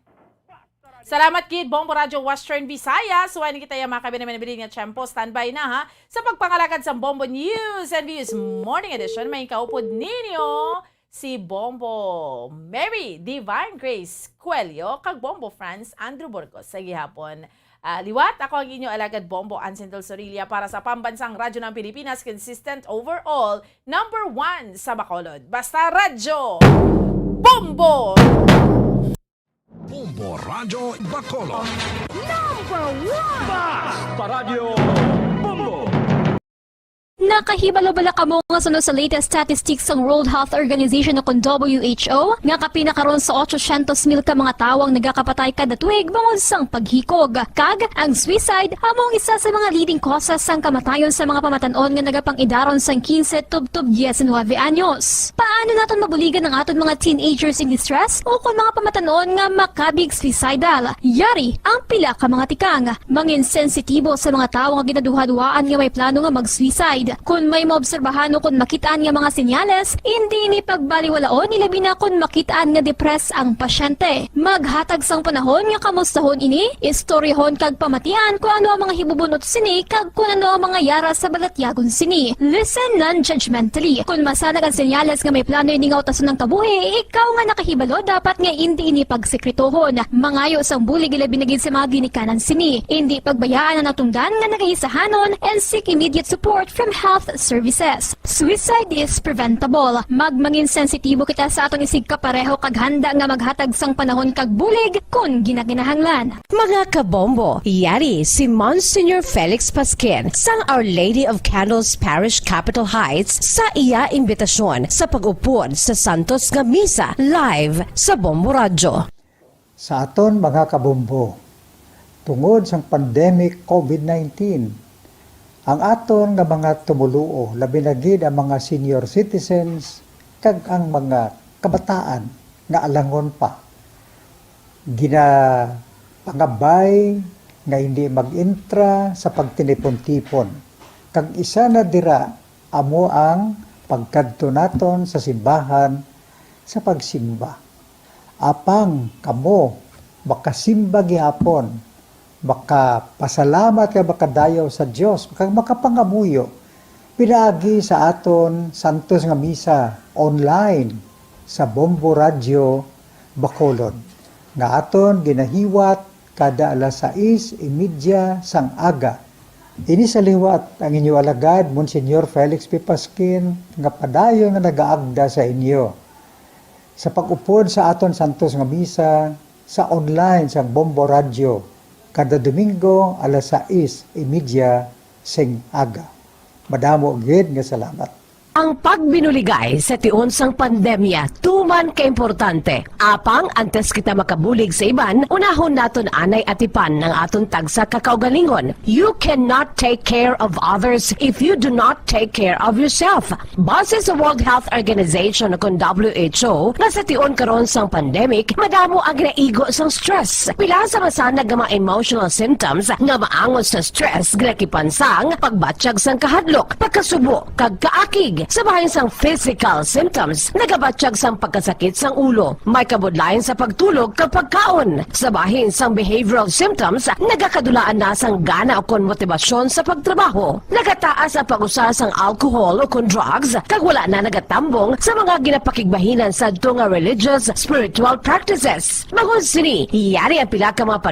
Salamat gid, Bombo Radyo Western Visayas. Wala na kita yung mga kabinamanabirin nga tiyempo. Standby na, ha. Sa pagpangalagad sa Bombo News and Views Morning Edition, may kaupod ninyo si Bombo Mary Divine Grace Cuello kag Bombo Franz Andrew Burgos. Sa gihapon, ah, liwat, ako ang inyo alagad Bombo Ansin Del Sorilla para sa Pambansang Radyo ng Pilipinas, consistent overall, number one sa Bacolod. Basta Radyo, Bombo! Bombo Radyo Bacolod. Number one! Basta Radyo Bombo! Nakahibalo bala kamo nga suno sa latest statistics sang World Health Organization o kon W H O nga kapin na karon sa otsosyentos mil ka mga tawo ang nagakapatay kada tuig bangod sang paghikog? Kag ang suicide amo ang isa sa mga leading causes sang kamatayon sa mga pamatan-on nga nagapang-idaron sang quince tubtob diecinuebe anyos. Paano naton mabuligan ang aton mga teenagers in distress o kon mga pamatan-on nga makabig suicidal? Yari ang pila ka mga tikang. Mangin sensitibo sa mga tawo nga ginaduhaduhaan nga may plano nga mag-suicide. Kon may maobserbahan o kon makit-an nga mga senyales, indi ini pagbaliwalaon, ilabi na kon makit-an nga depressed ang pasyente. Maghatag sang panahon nga kamustahon ini, istoryahon kag pamatian kon ano ang mga hibubunot sini kag kon ano ang mga yara sa balatyagon sini. Listen non-judgmentally. Kon masanag ang senyales nga may plano ini nga utason ang kabuhi, ikaw nga nakahibalo dapat nga indi ini pagsekretohon. Mangayo sang bulig ilabi na gid sa mga ginikanan sini. Indi pagbayaan ang natungdan nga nagaisahanon and seek immediate support from health services. Suicide is preventable. Magmangin sensitibo kita sa aton isigkapareho kag handa nga maghatag sang panahon kag bulig kon ginakinahanglan. Mga kabombo, yari si Monsignor Felix Pasquin sang Our Lady of Candles Parish, Capitol Heights, sa iya imbitasyon sa pag-upod sa santos nga misa live sa Bombo Radyo. Sa aton mga kabombo, tungod sang pandemic covid nineteen, ang aton nga mga tumoluo, labi na gid ang mga senior citizens kag ang mga kabataan nga alangon pa, ginapangabay nga hindi mag-intra sa pagtinipon-tipon. Kag isa na dira amo ang pagkadto naton sa simbahan sa pagsimba. Apang kamo makasimba gihapon, makapasalamat kag makadayaw sa Dios, kag makapangamuyo pinaagi sa aton santos nga misa online sa Bombo Radyo Bacolod, nga aton ginahiwat kada alas sais y media sang aga. Ini sa liwat ang inyo alagad, Monsignor Felix P. Pasquin, nga padayon nga nagaagda sa inyo sa pag-upod sa aton santos nga misa sa online sang Bombo Radyo kada Domingo alas sais y media sing aga. Madamo gid nga salamat. Ang pagbinuligay sa tion sang pandemya tuman ka importante. Apang antes kita makabulig sa iban, unahon naton anay atipan ang aton tagsa ka kaugalingon. You cannot take care of others if you do not take care of yourself. Base sa World Health Organization o kon W H O, nga sa tion karon sang pandemic, madamo ang ginaigo sang stress. Pila sa masanag nga mga emotional symptoms nga maangot sa stress ginakipan sang pagbatyag sang kahadlok, pagkasubo, kag kaakig. Sa bahin sang physical symptoms, nagabatyag sang pagkasakit sang ulo, may kabudlayan sa pagtulog kag pagkaon. Sa bahin sang behavioral symptoms, nagakadulaan na sang gana ukon motibasyon sa pagtrabaho. Nagataas ang pag-usa sang alcohol ukon drugs, kag wala na nagatambong sa mga ginapakigbahinan sadto nga religious, spiritual practices. Bangod sini, yari ang pila ka mga